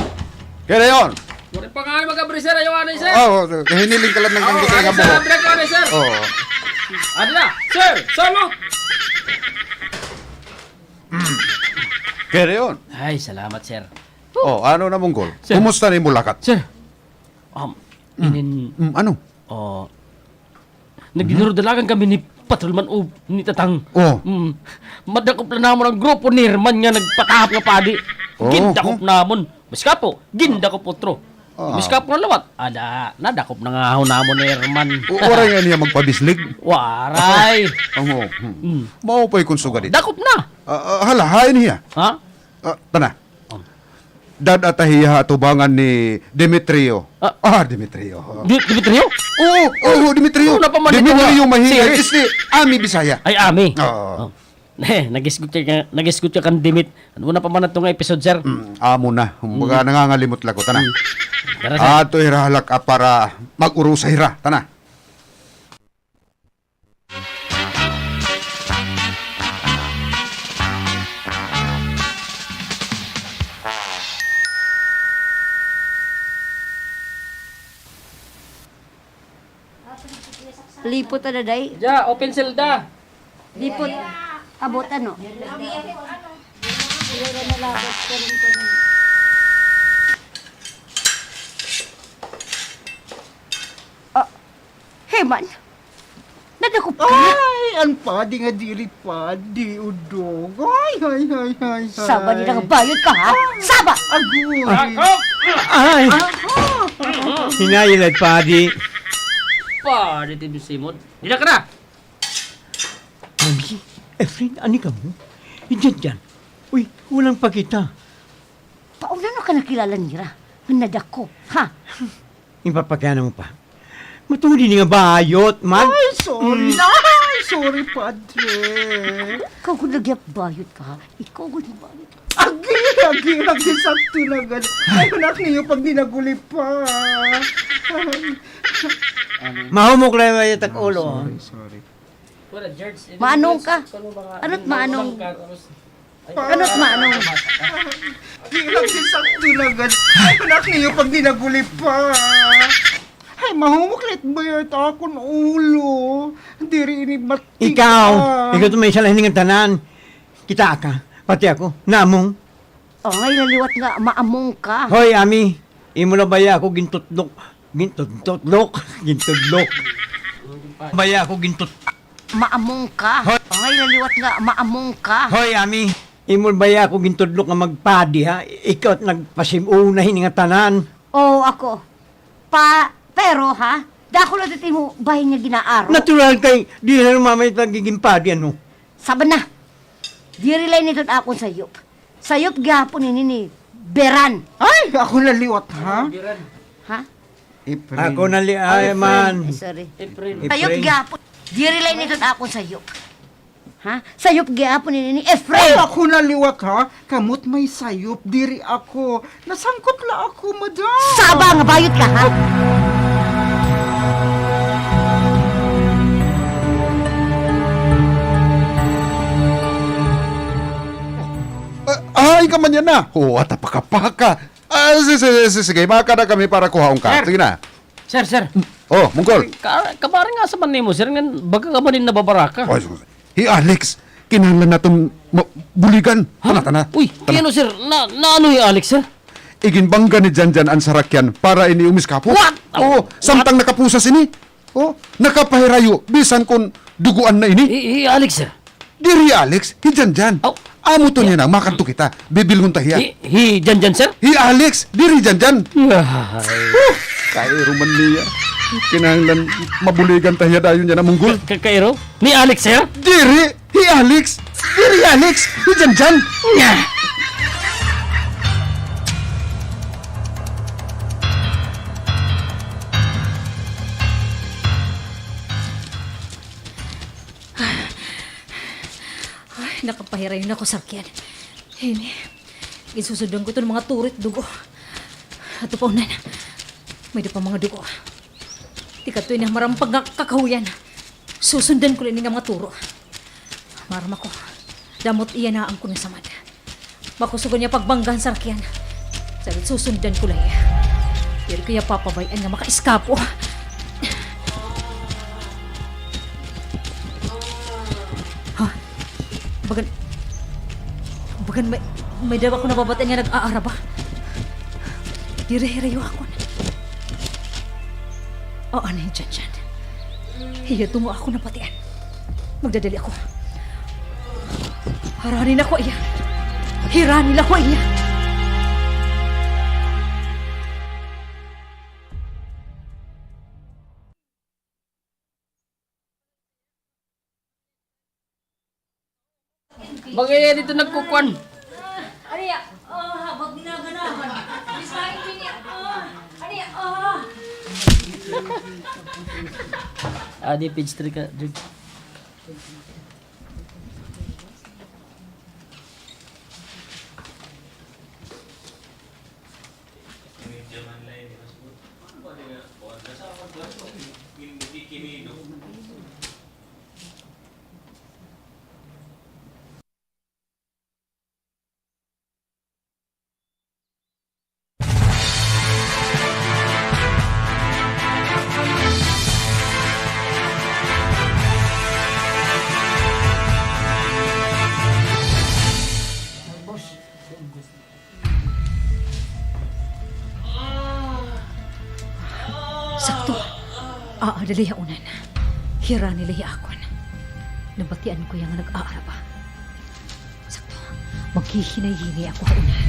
Kay dayon! Waray pa nga mag-abri, sir. Ayaw anay, sir. Oo, hiniling ka lang ng Oo, kangkot ay, nga sir, buhok. Abri ko anay, sir. Oo. Adi na, sir! Salot! Mm. Kay dayon! Ay, salamat, sir. Oh, ano na, Munggol? Sir. Kumusta na imo lakat? Sir, um, Mm. inin Mm, ano? Oh, nagdinurudalagan kami ni Patrolman Ub, ni Tatang. Oh. Mm. Madakop la namon an grupo ni Herman nga nagpatahap nga padi. Oh, gindakop oh. namon. Miskapo, gindakop utro. Ah. Miskapo na liwat. Ada, nadakop na nga ahon namon ni Herman. O, waray nga niya magpabislig? Waray. Ang, oh, hmm. Mm. Maupay kon sugad ito. Dakop na. Ah, ah, hala, hain hiya? Ha? Ah, tana. Oh. Dad-a ta hiya ha atubangan ni Demetrio. Ah. Ah, Demetrio. Di-, Demetrio? Oo, oo, Demetrio. Ano na pa man ito nga? Demonyo mahingay. Sige. Isti, Ami Bisaya. Ay, Ami. Oo. Oh. Eh, nag-isgot ka, nag-isgot ka kan Demit. Ano na pa man ito nga episode, sir? Mm, amo na. Kumbaga, Mm. nangangalimot la ko. Tana. Mm. Tara, sir. Ato hira halak, ah, para mag-urusa hira. Tana. Dipot ada, day. Dia, open selda. Dipot. Abot, ano? Ah, Heman, nadakop ka? Ay, an padi nga diri padi, udog. Ay, ay, ay, ay, ay. Saba, diri nga bayot ka, ha? Saba! Agoy. Ay! Hinay la it padi. Padi, ti bisimod. Dida ka na! Mami, Efren, ani kamo? Idiyan, diyan. Uy, walang pakita. Paano ka nakilala nira? Nga nadakop, ha? Ipapakiana mo pa. Matungod ini nga bayot man. Ay, sorry. Mm. Ay, sorry, Padre. Ikaw gud lagi bayot ka, ha? Ikaw gud bayot. Agi, agi, agi, sakto na gad. Ay, anak niyo, pag dinaguli pa. Mahumok la it ak ulo. Sorry, sorry. Manong ka? Ano't manong? Ano't manong? Di lang si sakto na gad. Ay, anak niyo, pag dinaguli pa. Ay, mahumok la it bayot akon ulo. Diri ini mati. Ikaw, ikaw it may sala hini nga tanan. Kita ka, pati ako, namong. Angay la liwat nga maamong ka. Hoy, Ami, imo la baya ako gintutlok, gintutlok, gintudlok. Baya ako gintut- Maamong ka. Hoy. Angay la liwat nga maamong ka. Hoy, Ami, imo la baya ako gintudlok nga magpadi, ha? Ikaw it nagpasim-una hini nga tanan. Oo, ako. Pa, pero, ha? Dako la it imo bahin nga ginaaro. Natural kay, diri la mamay it pagiging padi, ano? Saba na. Diri la ini it akon sayop. Sayop gihapon ini ni Beran. Ay, ako na liwat, ha? Ha? Efren. Ako na li-, ay, Efren. Man. Ay, sorry. Efren. Sayop gihapon. Diri la ini it akon sayop. Ha? Sayop gihapon ini ni Efren. Ay, ako na liwat, ha? Kamo't may sayop, diri ako. Nasangkot la ako, madam. Saba nga bayot ka, ha? Ah, ah, ikaw man yana. Oo, ata pakapaka. Ah, si-, si-, si-, sige, makada kami para kuhaon ka. Sir. Sige na. Sir, sir. Oh, Mungkol. Ka-, kabari nga sa man nimo, sir, ngan baga ka man in nababaraka. Oh, hi Alex, kinahanglan naton ma-, buligan. Ha? Tana, tana. Uy, tana. Kay ano, sir? Na, na ano hi Alex, sir? Iginbangga ni Janjan an sarakyan para ini umiskapo. What? Oo, samtang nakapusa sini. Oh, nakapahirayo, bisan kon duguan na ini. Hi, hi Alex, sir. Diri hi Alex, hi Janjan. Aw. Amo to niya na, makadto kita. Bibilngon ta hiya. Hi, hi Janjan, sir? Hi Alex, diri hi Janjan. Yahay. Oh, kairo man niya. Kinahanglan mabuligan ta hiya dayon yana, Munggol. Ka-, ka-, kairo? Ni Alex, sir? Diri. Hi Alex! Diri hi Alex! Hi Janjan! Nya! Ay, nakapahirayo na ako, sarakyan. Hini, ginsusundan ko iton mga turo it dugo. Ato pa unan. May-ada pa mga dugo. Tikadto ini ha marampag nga kakahuyan. Susundan ko la ini nga mga turo. Maaram ako, damo it iya naangkon nga samad. Makusog an iya pagbangga han sarakyan. Salit susundan ko la hiya. Diri ko hiya papabay-an nga makaiskapo. Ha? Bagan, bagan may, may-ada ako nababatian nga nag-aaraba. Diri hirayo akon. Oo, ni Janjan. Hiya tunga akon nabatian. Magdadali ako. Harani la ko hiya. Hirani la ko hiya. Bagay ya dito nagkukuan. Ano ya? Ah, habag ginaganahan. Bisahin din ya. Ah, ano ya? Ah. Adi, page three ka, Jud. Dali ha unan. Hirani la hi akon. Nabatian ko hiya nga nag-aaraba. Sakto. Maghihinay-hinay ako ha unan.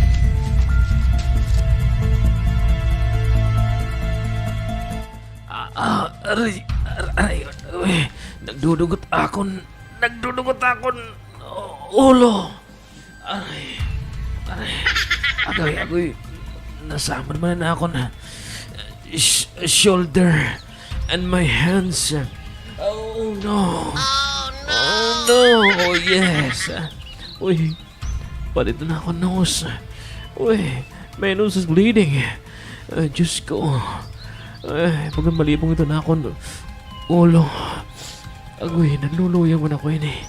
Ah, ah, aray, ar-, aray, uy, nagdudugot akon, nagdudugot akon ulo. Aray, aray. Agoy, agoy. Nasamad man an akon sh-, shoulder and my hands. Oh, no. Oh, no. Oh, yes. Uy, pati ito na akon nose. Uy, my nose is bleeding. Ay, Diyos ko. Ay, pagmalipong ito na akon ulo. Agoy, nanluluyag man ako ini.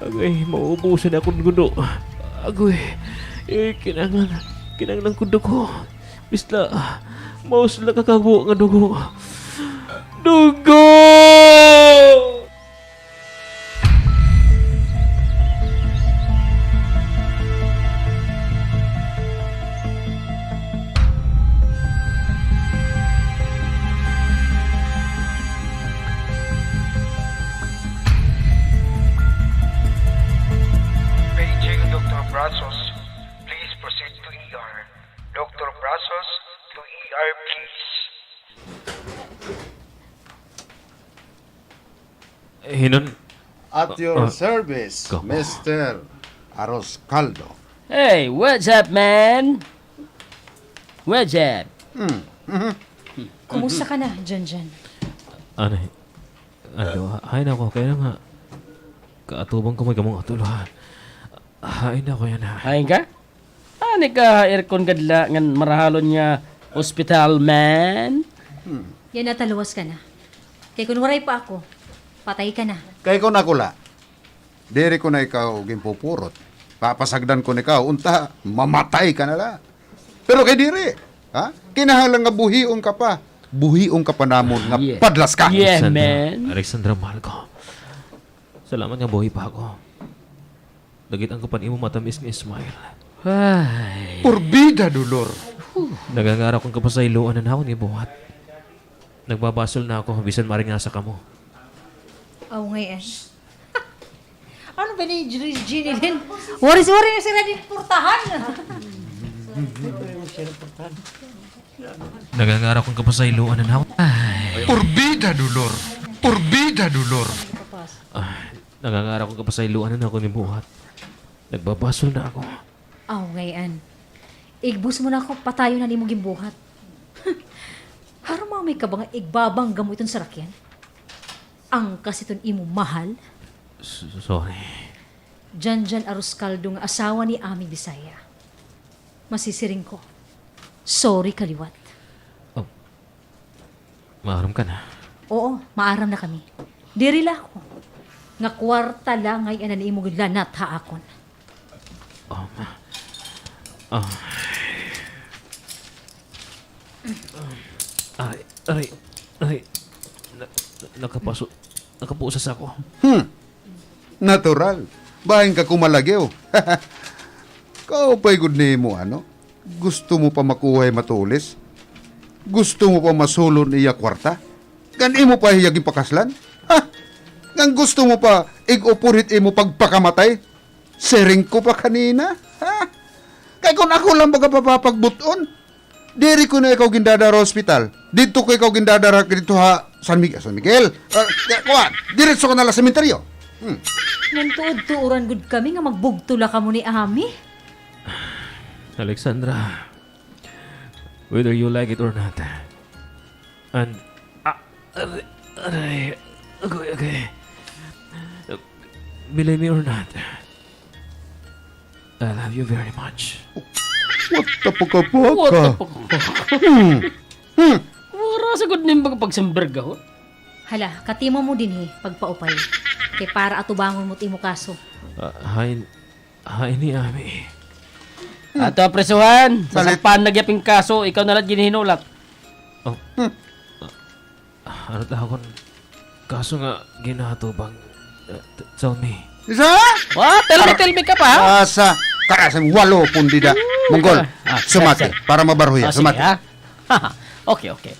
Agoy, maubusan akon gudo. Agoy, eh, kinahanglan, kinahanglan ko dugo. Bisla, mausla ka kabo nga dugo. Dugo! Paging Doktor Brazos, please proceed to E R. Doktor Brazos, to E R, please. Hinon? At your service, Mister Aroscaldo. Hey, what's up, man? What's up? Hmm. Mhm. Kumusta ka na, Janjan? Ano, ano, hain ako, kay nga, kaatubang ko may kamong atol, ha? Hain ako yana, ha? Hain ka? Ani ka ha aircon gad la ngan marahalon nga hospital man? Hmm. Yana, taluwas ka na. Kay kon waray pa ako, patay ka na. Kay kon ako la, diri ko na ikaw ginpupurot. Papasagdan ko na ikaw, unta, mamatay ka na la. Pero kay diri, ha? Kinahanglan nga buhion ka pa. Buhion ka pa namon nga padlas ka. Yeah, Alexandra, man. Alexandra, mahal ko. Salamat nga buhi pa ako. Nakit-an ko pa an imo matamis nga smile. Ay. Por vida, Dolor. Nangangaro ako nga kapasayloan an akon gibuhat. Nagbabasol na ako, bisan maringasa kamo. Aw, ngay-an. Ano ba ni Jeannie Lynn? Waray, waray na sira din portahan. Nangangaro ako nga kapasayloan an akon. Ay. Por vida, Dolor. Por vida, Dolor. Ah, nangangaro ako nga kapasayloan an akon gibuhat. Nagbabasol na ako. Aw, ngay-an. Igbus mo na ako, patayon an imo ginbuhat. Harumamay ka ba nga igbabangga mo iton sarakyan? Angkas iton imo mahal? S-, sorry. Janjan Aroscaldo nga asawa ni Ami Bisaya. Masisiring ko, sorry ka liwat. Oh. Maaram ka na? Oo, maaram na kami. Diri la ako. Nga kwarta la ngay-an an imo ginlanat ha akon. Oh, ma-, oh. Ay, aray, aray. Na-, na-, nakapaso-, nakapusas ako. Hmm. Natural. Bahin ka kumalagiw. Kaupay gud nimo, ano? Gusto mo pa makuha hiya matulis? Gusto mo pa masulod iya kwarta? Ngan imo pa hiya ginpakaslan? Ha? Ngan gusto mo pa ig-upod hit imo pagpakamatay? Siring ko pa kanina, ha? Kay kon ako lang baga papapagbut-on, diri ko na ikaw gindadara ha ospital. Didto ko ikaw gindadara didto ha San Miguel, San Miguel. Ah, kuan, diretso ka na la sementeryo. Hmm. Ngan tuod-tuoran gud kami nga magbugto la kamo ni Ami. Alexandra, whether you like it or not, and, ah, aray, aray, agoy, agoy. Believe me or not, I love you very much. What the pakapaka? What the pakapaka? Hmm. Hmm. Wara sa gud nim pagpagsambergahon. Hala, katima mo dinhi, pagpaupay. Kay para atubangon mo it imo kaso. Ah, hain, hain ni Ami. Ato ha prisuhan, sasampan na gihap it kaso, ikaw na la it ginhinulat. Oh. Hmm. Ah, ano ta akon kaso nga ginatubang? Uh, t-, tell me. Isa? What? Tell me, tell me ka pa, ha? Asa? Kara sa walo pun dida. Monggol, ah, sumati, para mabarho hiya. Ah, sige, sumati. Ha? Okay, okay.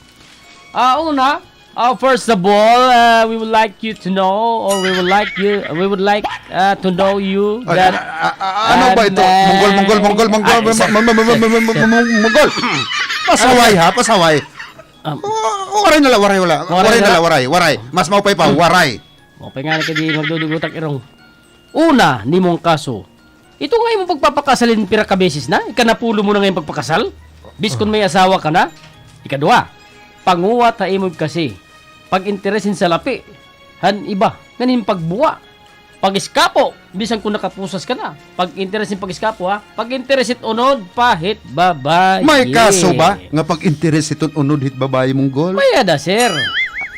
Ah, una, Uh, first of all, uh, we would like you to know, or we would like you, we would like, uh, to know you Ay, that, a-, a-, a-, ano ba ito? Monggol, monggol, monggol, monggol, Ay, sir, monggol. Pasaway, ha? Pasaway. Um, Wa-, waray na la, waray, wala. Waray na la, waray, waray. Mas maupay pa, waray. Maupay ngani kay di magdudugot ak irong. Una, nimo nga kaso. Ito nga imo pagpapakasal hin pira ka beses na, ikanapulo mo na nga imo pagpakasal? Bisan kon may asawa ka na? Ikaduha, panguwat ha imo kasi, pag-interes hin salapi han iba, ngan hin pagbuwa, pag-eskapo, bisan kon nakapusas ka na, pag-interes hin pag-eskapo, ha, pag-interes hit unod pa hit babaye. May kaso ba nga pag-interes hiton unod hit babaye, Monggol? May ada, sir.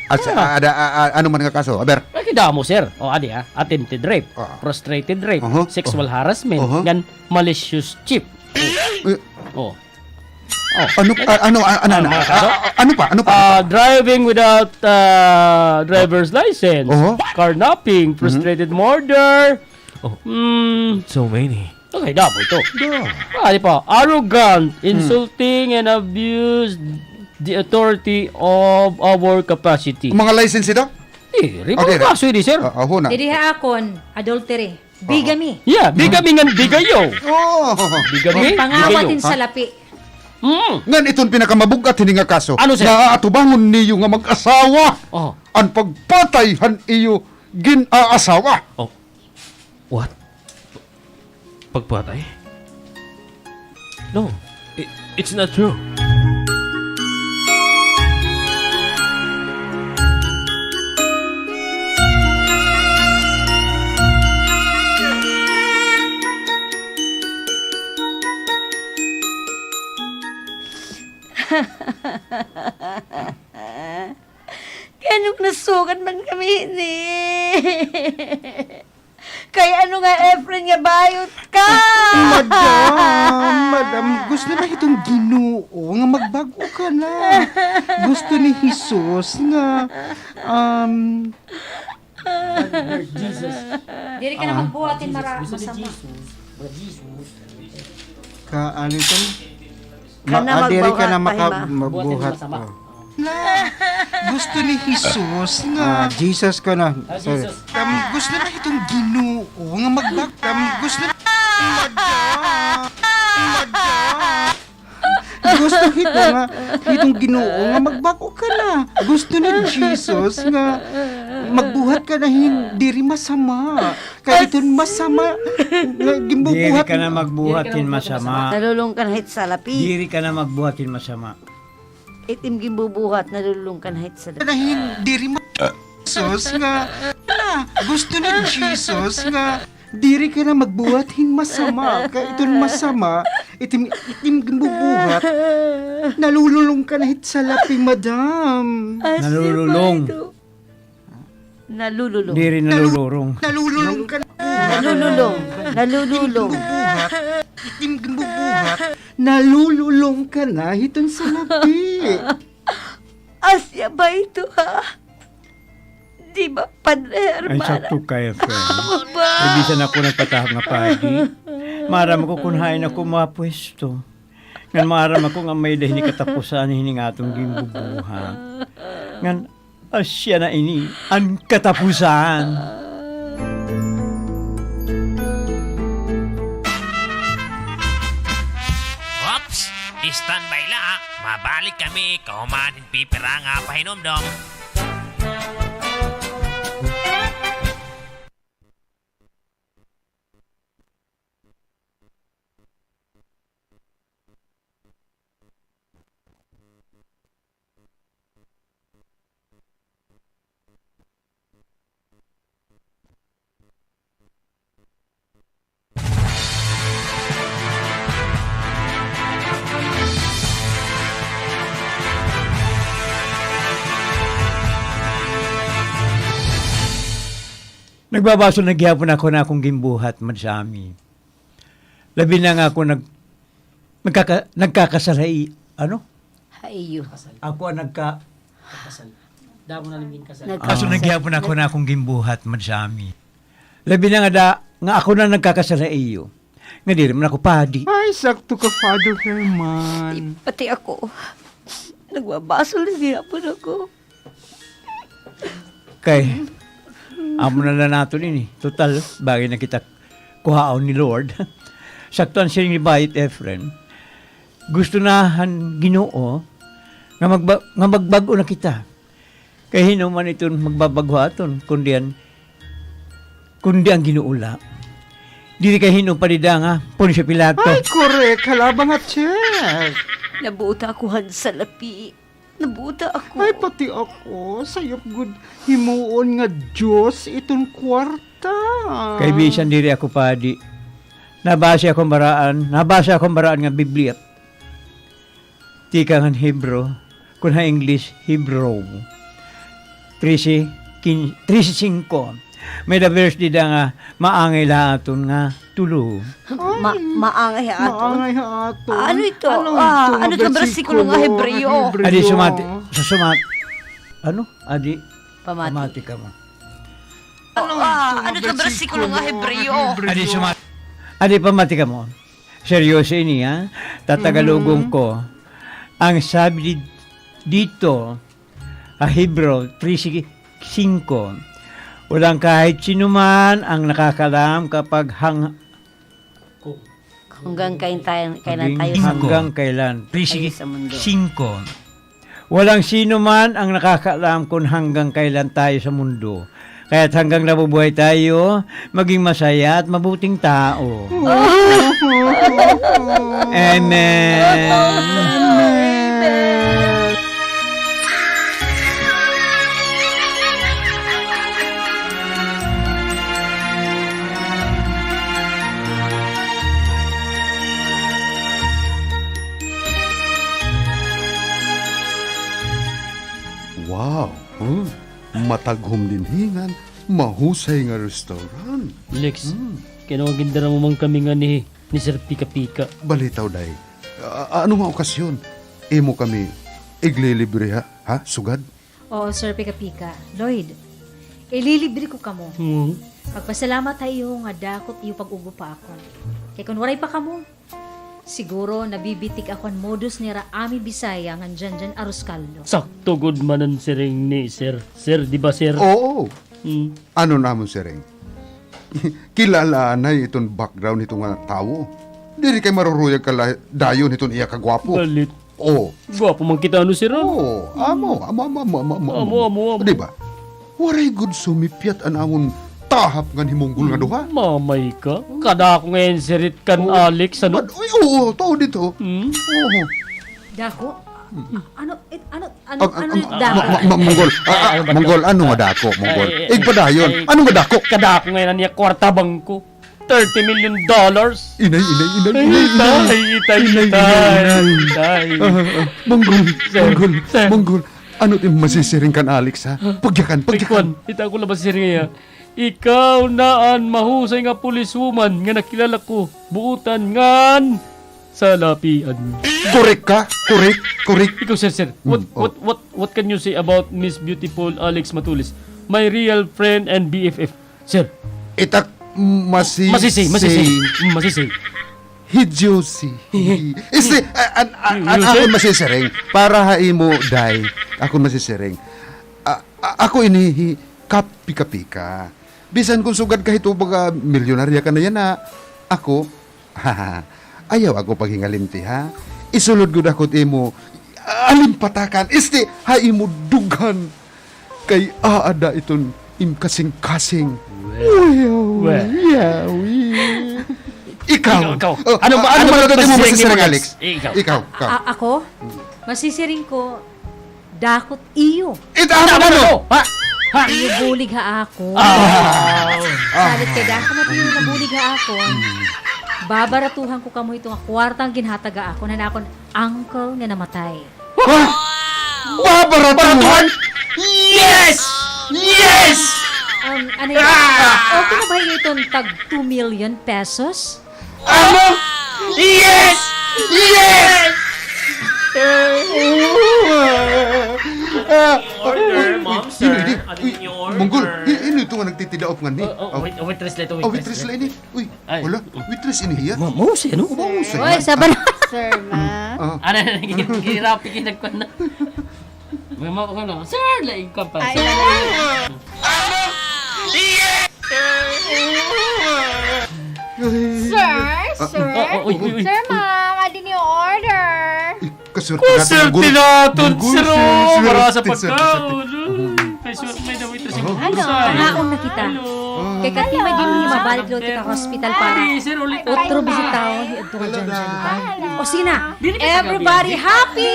As-, ada, a-, a-, ano man nga kaso? Aber. Ay, kadamo, sir. O, adi, ha, attempted rape, frustrated rape, sexual harassment, ngan malicious cheat. Eh. O. O. Ano, a-, ano, a-, ano, ano? Mga kaso? A-, a-, ano pa? Ano pa? Ah, driving without, ah, driver's license, carnapping, frustrated murder. Oh. Mm. So many. Okay, damo ito. Ah, di pa. Arrogant, insulting, and abuse the authority of our capacity. Mga license ito? Diri, mga kaso ini, sir. Ah, ah, huna. Diri ha akon, adultery. Bigamy. Yeah, bigamy ngan bigayo. Oh. Bigamy, bigayo. Pangawat hin salapi. Mm. Ngan iton pinakamabug-at hini nga kaso. Ano, sir? Nga atubangon niyo nga mag-asawa. Oh. An pagpatay han iyo gin-aasawa. Oh. What? Pagpatay? No, i-, it's not true. Kay ano nga nasugad man kami hini? Kay ano nga, Efren, nga bayot ka? Madam, madam, gusto na hiton Ginoo nga magbag-o ka na. Gusto ni Jesus nga, um, Jesus. Diri ka na magbuhat hin mara-, masama. Ka, ano ito? Kana magbuhat pa hin ma-, magbuhat pa hin masama. Na, gusto ni Jesus nga. Ah, Jesus ka na. Ah, sorry. Jesus. Tam, gusto na hiton Ginoo nga magbag-, tam, gusto na, madam, madam. Gusto hito nga, hiton Ginoo nga magbag-o ka na. Gusto ni Jesus nga magbuhat ka na hin diri masama. Kay iton masama nga ginbubuhat. Diri ka na magbuhat hin masama. Nalulong ka na hit salapi. Diri ka na magbuhat hin masama. It im ginbubuhat, nalulong ka na hit salapi. Diri ma-, Jesus nga, na, gusto ni Jesus nga, diri ka na magbuhat hin masama. Kay iton masama, it im, it im ginbubuhat, nalululong ka na hit salapi, madam. Nalululong. Nalululong. Diri nalulurong. Nalululong ka na. Nalululong. Nalululong. Itim ginbubuhat. Nalululong ka na hiton salapi. Asya ba ito, ha? Di ba, Padre Hermana? Ay, sakto kay, friend. Tama ba? Ay, bisan ako nagpatahak nga padi. Maaram ako kon hain ako mapwesto. Ngan maaram ako nga may-ada hini katapusan hini nga aton ginbubuhat. Ngan asya na ini an katapusan. Oops! Standby la, ah. Mabalik kami kahuman hin pipira nga pahinumdom. Nagbabasol na gihapon ako han akon ginbuhat, Mad Sammy. Labi na nga ako nag-, nagkaka-, nagkakasala ha i-, ano? Ha iyo. Ako an nagka- Kasal. Damo na nim kasal. Nagkakasal. Basol na gihapon ako han akon ginbuhat, Mad Sammy. Labi na nga da-, nga ako na nagkakasala ha iyo. Nga diri man ako padi. Ay, sakto ka, Father Herman. Pati ako. Nagbabasol na gihapon ako. Kay, amo na la naton ini. Total, bangin na kita kuhaon ni Lord. Sakto an siring ni Bayit Efren. Gusto na han Ginoo nga magba-, nga magbag-o na kita. Kay hin-o man iton magbabag-o ha aton, kundi an, kundi an Ginoo la. Diri kay hin-o pa dida nga Poncio Pilato. Ay, korek. Hala, mga check. Nabuta ako han salapi. Nabuta ako. Ay, pati ako. Sayop gud himuon nga Diyos iton kwarta. Kay bisan diri ako padi, nabasa ako han baraan, nabasa ako han baraan nga Biblia. Tikang han Hebrew, kun ha English, Hebrew. Trese, kin-, trese singko. May-ada verse dida nga maangay la ha aton nga tulo. Ma-, maangay ha aton? Maangay ha aton. Ano ito? Ano ito nga bersikulo nga Hebreo? Adi sumati, sa sumat-, ano? Adi, pamati kamo. Ano ito nga bersikulo nga Hebreo? Adi sumat-, adi pamati kamo. Seryoso ini, ha? Tatagalugon ko. Ang sabi di-, dito, ha Hebreo trese singko, walang kahit sino man ang nakakaalam kapag hang-, hanggang kailan tayo, kailan tayo sa mundo. Hanggang kailan. Trese singko. Walang sino man ang nakakaalam kung hanggang kailan tayo sa mundo. Kaya't hanggang nabubuhay tayo, maging masaya at mabuting tao. Amen. Wow! Hmm. Mataghom dinhi ngan mahusay nga restaurant. Lex, kay ano nga gindara mo man kami nganhi ni Sir Pika-Pika? Balitaw, Day. A-, ano nga okasyon? Imo kami iglilibre ha? Ha? Sugad? Oo, Sir Pika-Pika. Lloyd, ililibre ko kamo. Hmm. Pagpasalamat ha iyo nga dako it iyo pag-ugop ha akon. Kay kon waray pa kamo, siguro nabibitik ako han modus nira Ami Bisaya ngan Janjan Arroz Caldo. Sakto gud man an siring ni Sir. Sir, di ba, Sir? Oo. Hmm. Ano namon siring? Kilala anay iton background hito nga tawo. Diri kay maruruyag ka la dayon hiton iya kagwapo. Balit. Oh. Gwapo man kita, ano, sir, ano? Oh, amo, amo, amo. Amo, amo, amo. Di ba? Waray gud sumipyat an amon tahap ngan himunggol nga duha. Mamay ka. Kadako nga insiring kan Alex, ano? Uy, oo, tuod ito. Hmm? Oo. Dako? Ano, it-, ano, ano, ano, dako? Munggol. Ah, Munggol, ano nga dako, Munggol? Igpadayon. Ano nga dako? Kadako nga an iya kwarta bangko. Thirty million dollars. Inay, inay, inay, inay, inay. Itay, itay, itay, itay. Munggol, Munggol, Munggol. Ano it im masisiring kan Alex, ha? Pagyakan, pagyakan. Ikaw, ita ko la masisiring niya. Ikaw na an mahusay nga policewoman nga nakilala ko. Buotan ngan salapian. Korek ka? Korek? Korek? Ikaw, sir, sir. What, what, what, what can you say about Miss Beautiful Alex Matulis? My real friend and B F F. Sir. It ak masisi. Masisi, masisi. Mm, masisi. Hi Josie. Isti, an, an, an akon masisiring, para ha imo, Day, akon masisiring. A, a, ako ini hi Kap Pika-Pika. Bisan kon sugad ka hito baga milyonarya ka na yana, ako, ayaw ako paghingalimti, ha? Isulod gud ako it imo alimpatakan, isti ha imo dughan. Kay aada iton im kasingkasing. Well. Well. Ikaw. Ikaw, ikaw. Ano ba, ano ba it imo masisiring, Alex? Ikaw. Ikaw, ikaw. A-, ako? Masisiring ko, dako it iyo. It amo ano? Ha? Ha? Iyo bulig ha akon. Ah. Salit kay dako man it iyo nabulig ha akon. Babaratuhan ko kamo hito nga kwarta nga ginhatag ha akon han akon uncle nga namatay. Ha? Babaratuhan? Yes! Yes! Um, ano yun? Ah! Okay na ba yun itong tag two million pesos? Ano? Yes! Yes! Order, ma'am, sir. Ano ninyo order? Munggol, hin-o ito nga nagtitidaop nganhi? Oh, wait, waitress la ito, waitress la ini. Uy, wala, waitress ini hiya. Ma'am, ma'am, sino? Ma'am, sino? Oy, sabar. Sir, ma'am. Ano na, girapi, ginagkuan na. May mga ano, sir, laing ka pa. Ay, sir. Sir, sir. Ah, ah, uy, uy, uy. Sir, ma'am, adi an iyo order. Kaswerte naton, sir, o. Marasa pagkaon. Kay swerte may dawit sa bulsa. Ano? Nangaon na kita. Kay katimay dinhi, mabalik liwat kita ha hospital para otro bisita, o, hi adto ka dyan, di ba? O, sige na. Everybody happy!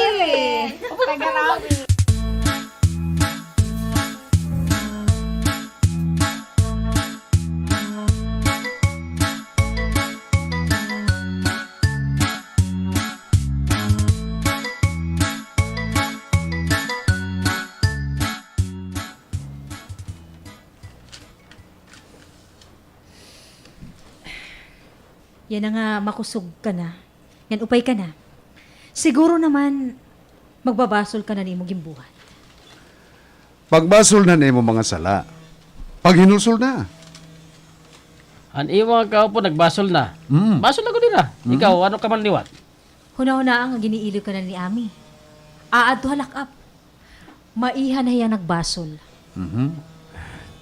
Yana nga makusog ka na, ngan upay ka na. Siguro naman, magbabasol ka na han imo ginbuhat. Pagbasol na han imo mga sala. Paghinulsol na. An imo nga kaupo nagbasol na. Mm. Basol na gud hira. Mm. Ikaw, ano ka man liwat? Hunahunaa nga gin-iiliw ka na ni Ami. Aadto ha lock-up. Maiha na hiya nagbasol. Mhm.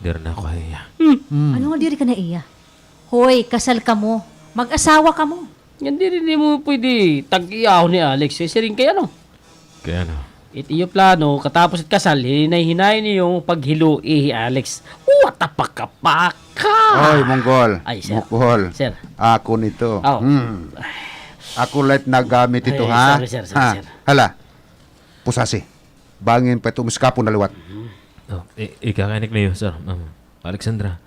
Diri na ako ha iya. Mm. Ano nga diri ka na iya? Hoy, kasal kamo. Mag-asawa kamo. Ngan diri nimo pwede tag-iyahon hi Alex. Kay siring kay ano? Kay ano? It iyo plano, katapos it kasal, hinay-hinay niyo paghiloi hi Alex. What a pakapaka! Oy, Munggol. Ay, sir. Munggol. Sir. Ako nito. Oh. Hmm. Ako la it nagamit ito, ha? Sorry, sir, sorry, sir. Hala. Pusasi. Bangin pa ito, umiskapo na liwat. Oh, i-, ikakainik niyo, sir. Um, Alexandra,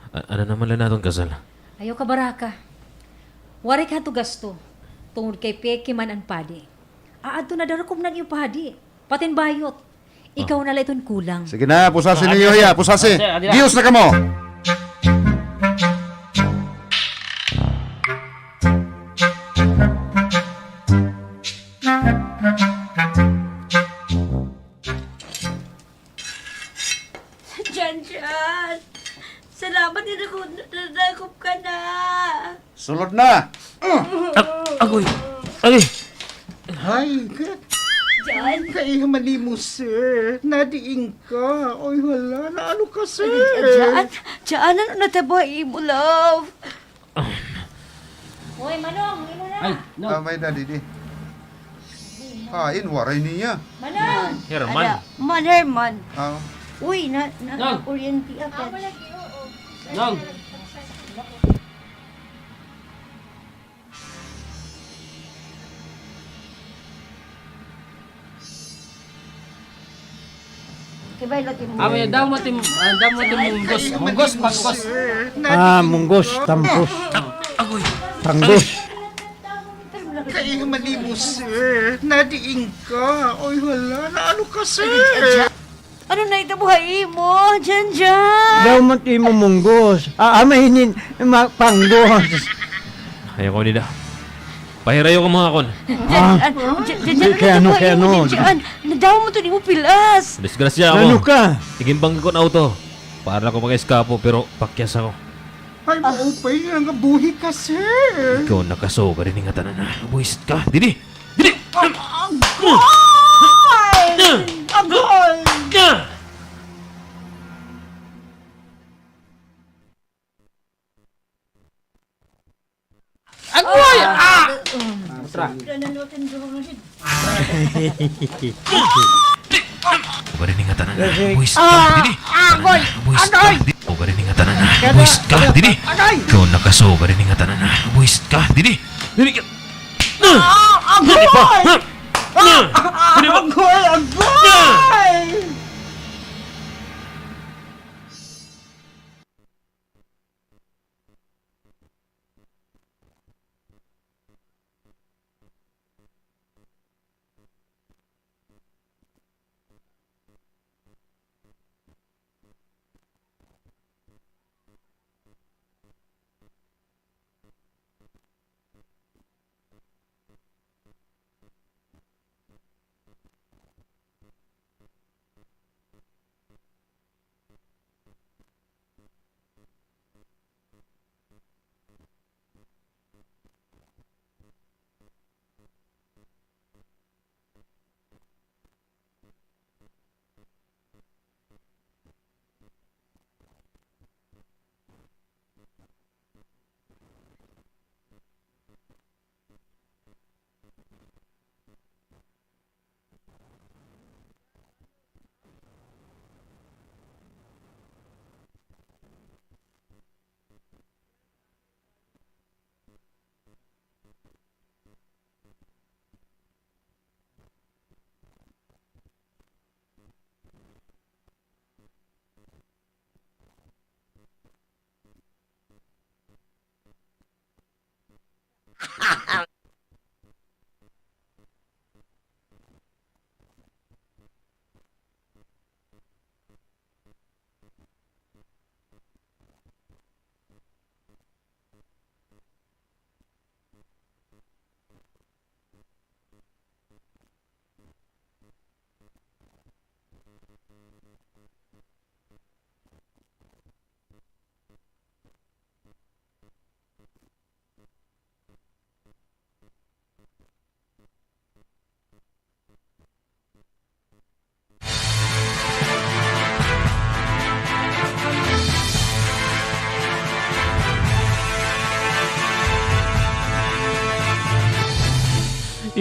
a-, ano naman la naton kasal? Ayaw kabaraka. Waray ka hadto gasto. Tungod kay peke man an padi. Aadto na daw, rukob na an iyo padi. Pati an bayot. Ikaw na la iton kulang. Sige na, pusasi niyo hiya, pusasi. Gihos na kamo. Janjan, salamat nga nako-, nadakop ka na. Sulod na! Ag-, agoy! Agoy! Hay, ka-, kaiha man imo, sir. Nadiin ka. Oy, hala, naano ka, sir? Ay, Jan, Jan, ano natabo ha imo, love? Hoy, Manong, imo na. Ay, no. Ah, may-ada didi. Hain, waray niya. Manong! Herman. Ada, Man Herman. Ah. Uy, na, na, Nang! Kuryente agad. Nang! Kay baylo ti mo. Ah, may damo ti, ah, damo ti munggos. Munggos, pangkos. Ah, munggos, tampos. Agoy. Panggos. Kaiha man imo, sir. Nadiin ka. Oy, hala. Naano ka, sir? Ano na ito buhay mo, Janjan? Daw man imo munggos. Ah, ah, mahinin, ma-, panggos. Ayaw ko nila. Pahirayo ka mga kon. Ah. Jan-, Jan-, Jan-, Jan-, kay ano, kay ano? Jan-, Jan-, nadaw mo to, di mo pilas. Disgrasya ako. Ano ka? Igimbang ko na auto. Para ako maka-eskapo, pero pakyas ako. Ay, maupay nga buhi ka, sir. Ikaw nakasoba dinhi nga tanan, ha? Buwisit ka. Didi! Didi! Agoy! Agoy! Agoy! Ah! Otra. Soba dinhi nga tanan, ha? Buwisit ka, didi. Agoy! Buwisit ka, didi. Soba dinhi nga tanan, ha? Buwisit ka, didi. Agoy! Ikaw nakasoba dinhi nga tanan, ha? Buwisit ka, didi. Didi ka. Ah! Agoy! Didi pa. Ah! Didi pa. Agoy! Agoy!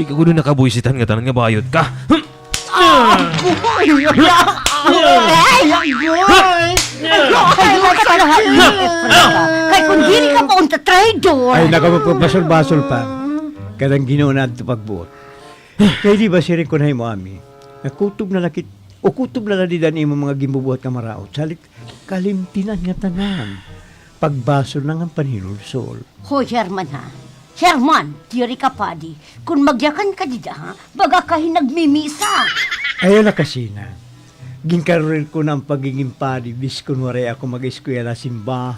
Ikaw gud an nakabuisit han ngatanan nga bayot ka. Agoy! Ay, agoy! Agoy, masakit! Kay kon diri ka pa unta traidor. Ay, naka, magpabasol-basol pa. Kanang Ginoo na adto pagbuot. Kay di ba siring ko ha imo, Ami, nga kutob na la kit-, o kutob na la dida an imo mga ginbubuhat nga maraot. Salit kalimti na an ngatanan. Pagbasol na ngan panhinulsol. Hoy, Herman, ha? Herman, diri ka padi. Kon magyakan ka dida, ha? Baga ka hin nagmimisa. Ayaw na, Kasina. Ginkaruril ko na an pagigin padi, biskon waray ako mag-eskwela simbahan.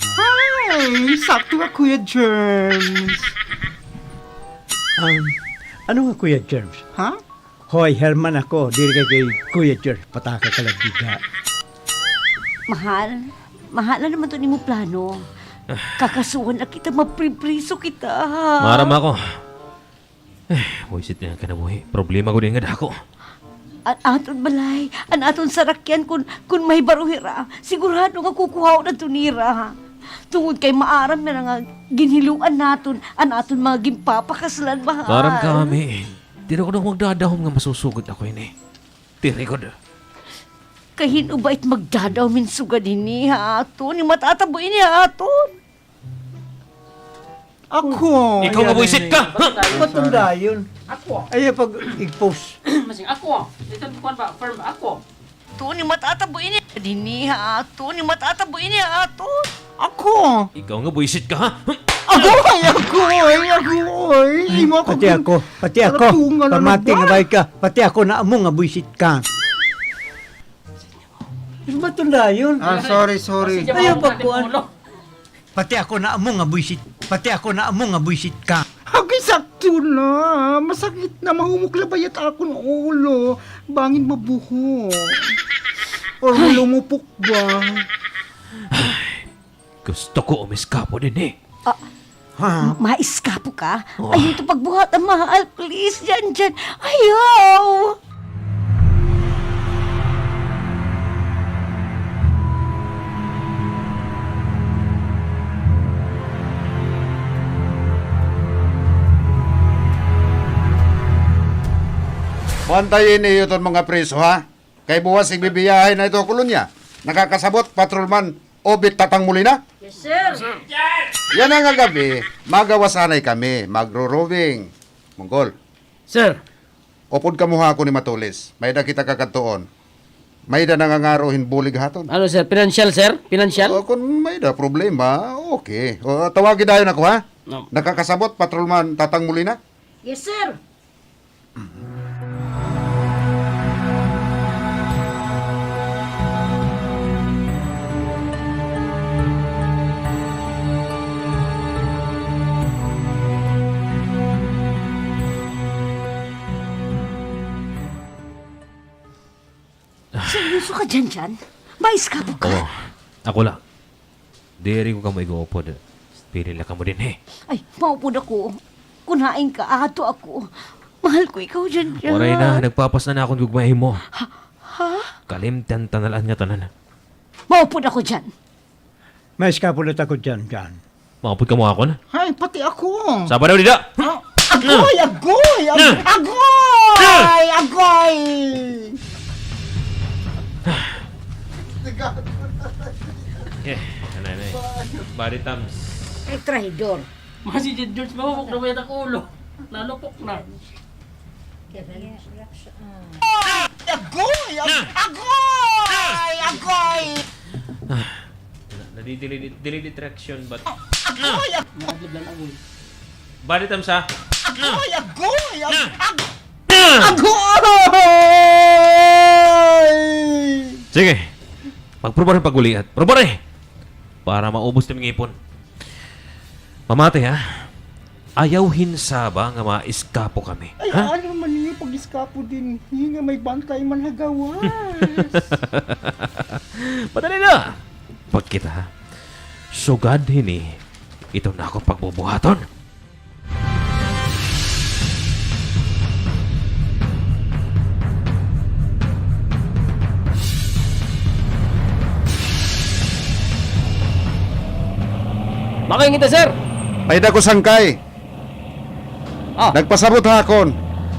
Ay, sakto ka, Kuya Germs. Um, ano nga, Kuya Germs? Ha? Hoy, Herman ako, diri kay, kay Kuya George, pataka ka la dida. Mahal, mahal, ano man to nimo plano? Kakasuhan na kita, mapripriso kita. Maaram ako. Eh, buisit nga kinabuhi. Problema ko din nga dako. An aton balay, an aton sarakyan, kun, kun mahibaro hira, sigurado nga kukuhaon adto nira. Tungod kay maaram nira nga ginhiluan naton an aton mga ginpapakaslan, mahal. Maaram ka, Ami. Diri ako na magdadahom nga masusugod ako ini. Diri gud. Kay hin-o ba it magdadahom hin sugad hini ha aton? Hin matatabo ini ha aton? Ako. Ikaw nga buisit ka! Ha? Matundayon. Ako. Ayaw pag-igpos. Masing ako. Ito, kuwan ba? Firm ba? Ako. Aton, hin matatabo ini. Dinhi ha aton, hin matatabo ini ha aton. Ako. Ikaw nga buisit ka, ha? Agoy, agoy, agoy. Imo ako. Pati ako, pati ako. Pamati nga bayot ka. Pati ako naamo nga buisit ka. Imo ba iton dayon? Ah, sorry, sorry. Ayaw pagkuan. Pati ako naamo nga buisit. Pati ako naamo nga buisit ka. Agay, sakto na. Masakit na. Mahumok la bayat akon ulo. Bangin mabuho. Or lumupok ba? Gusto ko umiskapo dinhi. Ah, ha? Maiskapo ka? Oh. Ayaw ito pagbuhat, mahal. Please, Jan Jan. Ayaw! Bantayi niyo iton mga preso, ha? Kay buwas igbibiyahe na ito ha kolonya. Nakakasabot, Patrolman Obit Tatang Molina? Yes, sir. Yana nga gab-i, magawas anay kami, magro-rowing. Monggol. Sir. Upod kamo ha akon ni Matulis. May-ada kita kakadtuon. May-ada nangangaro hin bulig ha aton. Ano, sir? Pinansyal, sir? Pinansyal? O, kon may-ada problema, okay. O, tawagi dayon ako, ha? No. Nakakasabot, Patrolman Tatang Molina? Yes, sir. Seryoso ka, Jan Jan? Maiskapo ka? Oo. Ako la. Diri ko kamo ig-uupod. Pili la kamo dinhi. Ay, maupod ako. Kon hain ka, aadto ako. Mahal ko ikaw, Jan Jan. Waray na, nagpapas na an akon gugma ha imo. Ha? Ha? Kalimtan ta na la an ngatanan. Maupod ako dyan. Maiskapo la ako dyan, Jan. Maupod kamo ha akon? Hay, pati ako. Saba daw dida. Ah, agoy, agoy, ag-, agoy, agoy. Eh, ano, ano, eh. Body thumbs. Ay, traidor. Mga si Jan George, mahumok na bayat ak ulo. Nalupok na. Agoy! Ag-, agoy! Agoy! Ah, na-, nadi-delay, delay detection, but agoy! Ag-, body thumbs, ha? Agoy! Agoy! Ag-, ag-, agoy! Sige. Pagprubar hin pag-uliat. Prubar, eh! Para maubos it im ngipon. Pamati, ha? Ayaw hin saba nga maiskapo kami, ha? Ay, ano man niyo pag-iskapo dinhi nga may bantay man ha gawas? Madali la. Pagkita, ha? Sugad hini, ito na akon pagbubuhaton. Makain kita, sir. May-ada ko sangkay. Ah. Nagpasabot ha akon.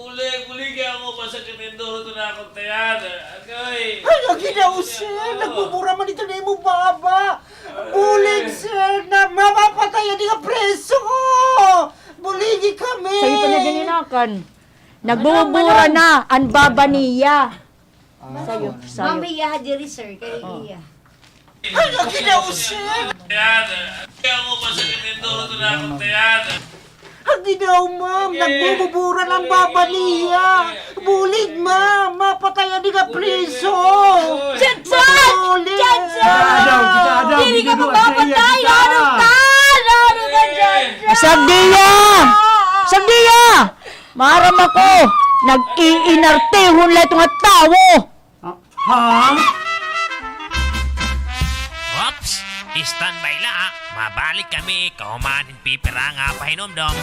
Bulig, buligi ako, masakit it duha na akon tiyan. Agay. Ay, an Ginoo, sir, nagbubura man ito na imo baba. Bulig, sir, na mamapatay an nga preso. Buligi kami. Sayo pa na ganinakan. Nagbubura na an baba niya. Sayo, sayo. Ma'am, iya diri, sir, kay iya. Ay, an Ginoo, sir! Tiyan, tiyan ko, masakit it duha na akon tiyan. An Ginoo, ma'am, nagbububura na an baba niya. Bulig, ma'am, mapatay an nga preso. Chat, chat! Bulig. Chat, chat! Diri ka mapapatay, ano ka? Ano ka, chat, chat? Sagdiya! Sagdiya! Maaram ako, nag-iinartehon la ito nga tawo. Ha? Ha? Oops! Standby la, ha? Mabalik kami kahuman hin pipira nga pahinumdom.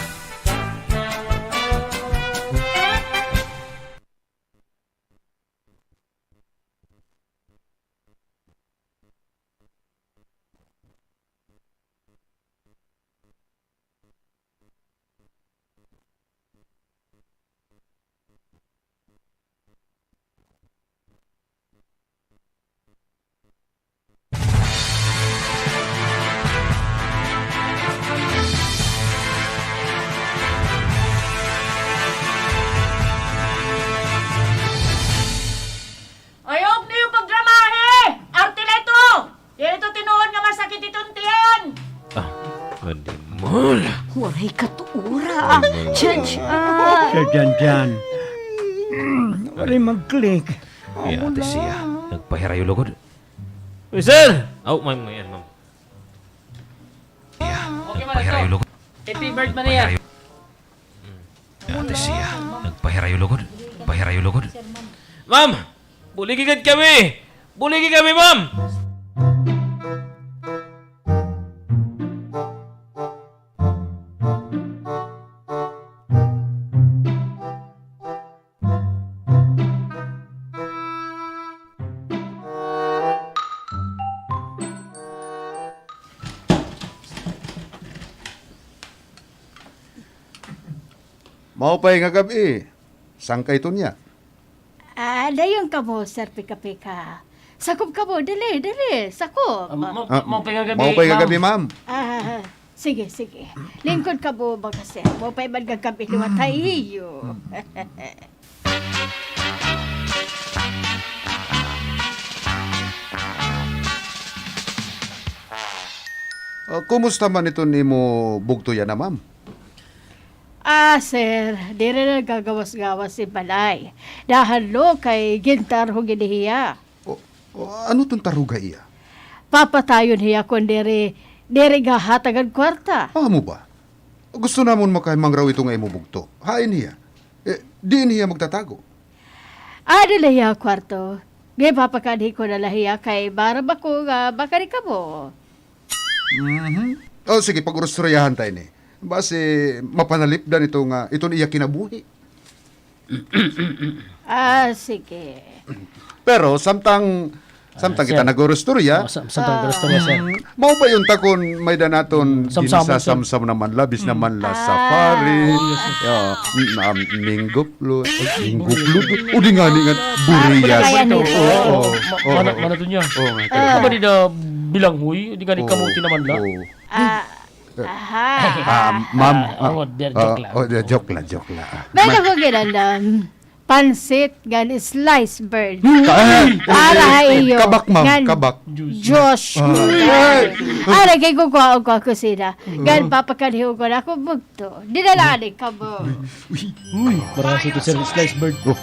Ayaw niyo pagdramahi! Arte la ito! Diri ito tinuod nga masakit iton tiyan! Ah, animal. Waray katuora. Animal. Chan, chan. Sir Jan Jan. Waray mag-click. Iya, ate siya. Nagpahirayo lugod. Uy, sir! Aw, ma'am, ma'am. Iya, nagpahirayo lugod. Happy birthday, Maria. Nagpahirayo. Iya, ate siya. Nagpahirayo lugod. Nagpahirayo lugod. Ma'am! Buligi gad kami! Buligi kami, ma'am! Maupay nga gab-i. Sangkay Tonya. Ah, dayon kamo, Sir Pika-Pika. Sakop kamo, dali, dali, sakop. Ah, ma-, Ah, maupay nga gab-i, maupay nga gab-i, ma'am. Ah, sige, sige. Lingkod kamo, mga sir. Maupay man nga gab-i liwat ha iyo. Ah, kumusta man iton imo bugto yana, ma'am? Ah, sir, diri na nagagawas-gawas hin balay. Dahil lo kay gintarhog ini hiya. O, o, ano ton tarhog ha iya? Papatayon hiya kon diri, diri gahatag han kwarta. Amo ba? Gusto namon makahimangraw ito nga imo bugto. Hain hiya? Eh, diin hiya magtatago? Adi la hiya ha kwarto. Ginpapakanhi ko na la hiya kay maaram ako nga makadi kamo. Mhm. O, sige, pag-urusturyahan ta ini. Basi mapanalipdan ito nga, iton iya kinabuhi. Ah, sige. Pero samtang, samtang kita nag-urusturya, ah, sir. O, sam-, samtang nag-urusturya, sir. Mm, maupay unta kon may-ada naton ginsasamsam naman la, bis naman la safari. Ah. Yo, mm, um, minggo float. Ay, minggo float. O di ngani nga, buriyas. Ah, buriyas. Oo, oo, oo. Ma-, mana-, mana to niya. Oo, nga. Ah. Ano ba di na bilanghoy? Di ngani kamote naman la. Oo. Ah, aha. Ah, ma'am. Ah, oh, di, joke lang. Oh, di, joke lang, joke lang. Ah, meron ko ginandam. Pansit ngan slice bird. Ay! Para ha iyo. Kabak, ma'am, kabak. Josh. Ah. Ay! Ara kay kukuha ko ako sila. Ngan papakanhi ko na ako bugto. Dinala ni kamo. Uy, marasa ito, sir, slice bird. Oh,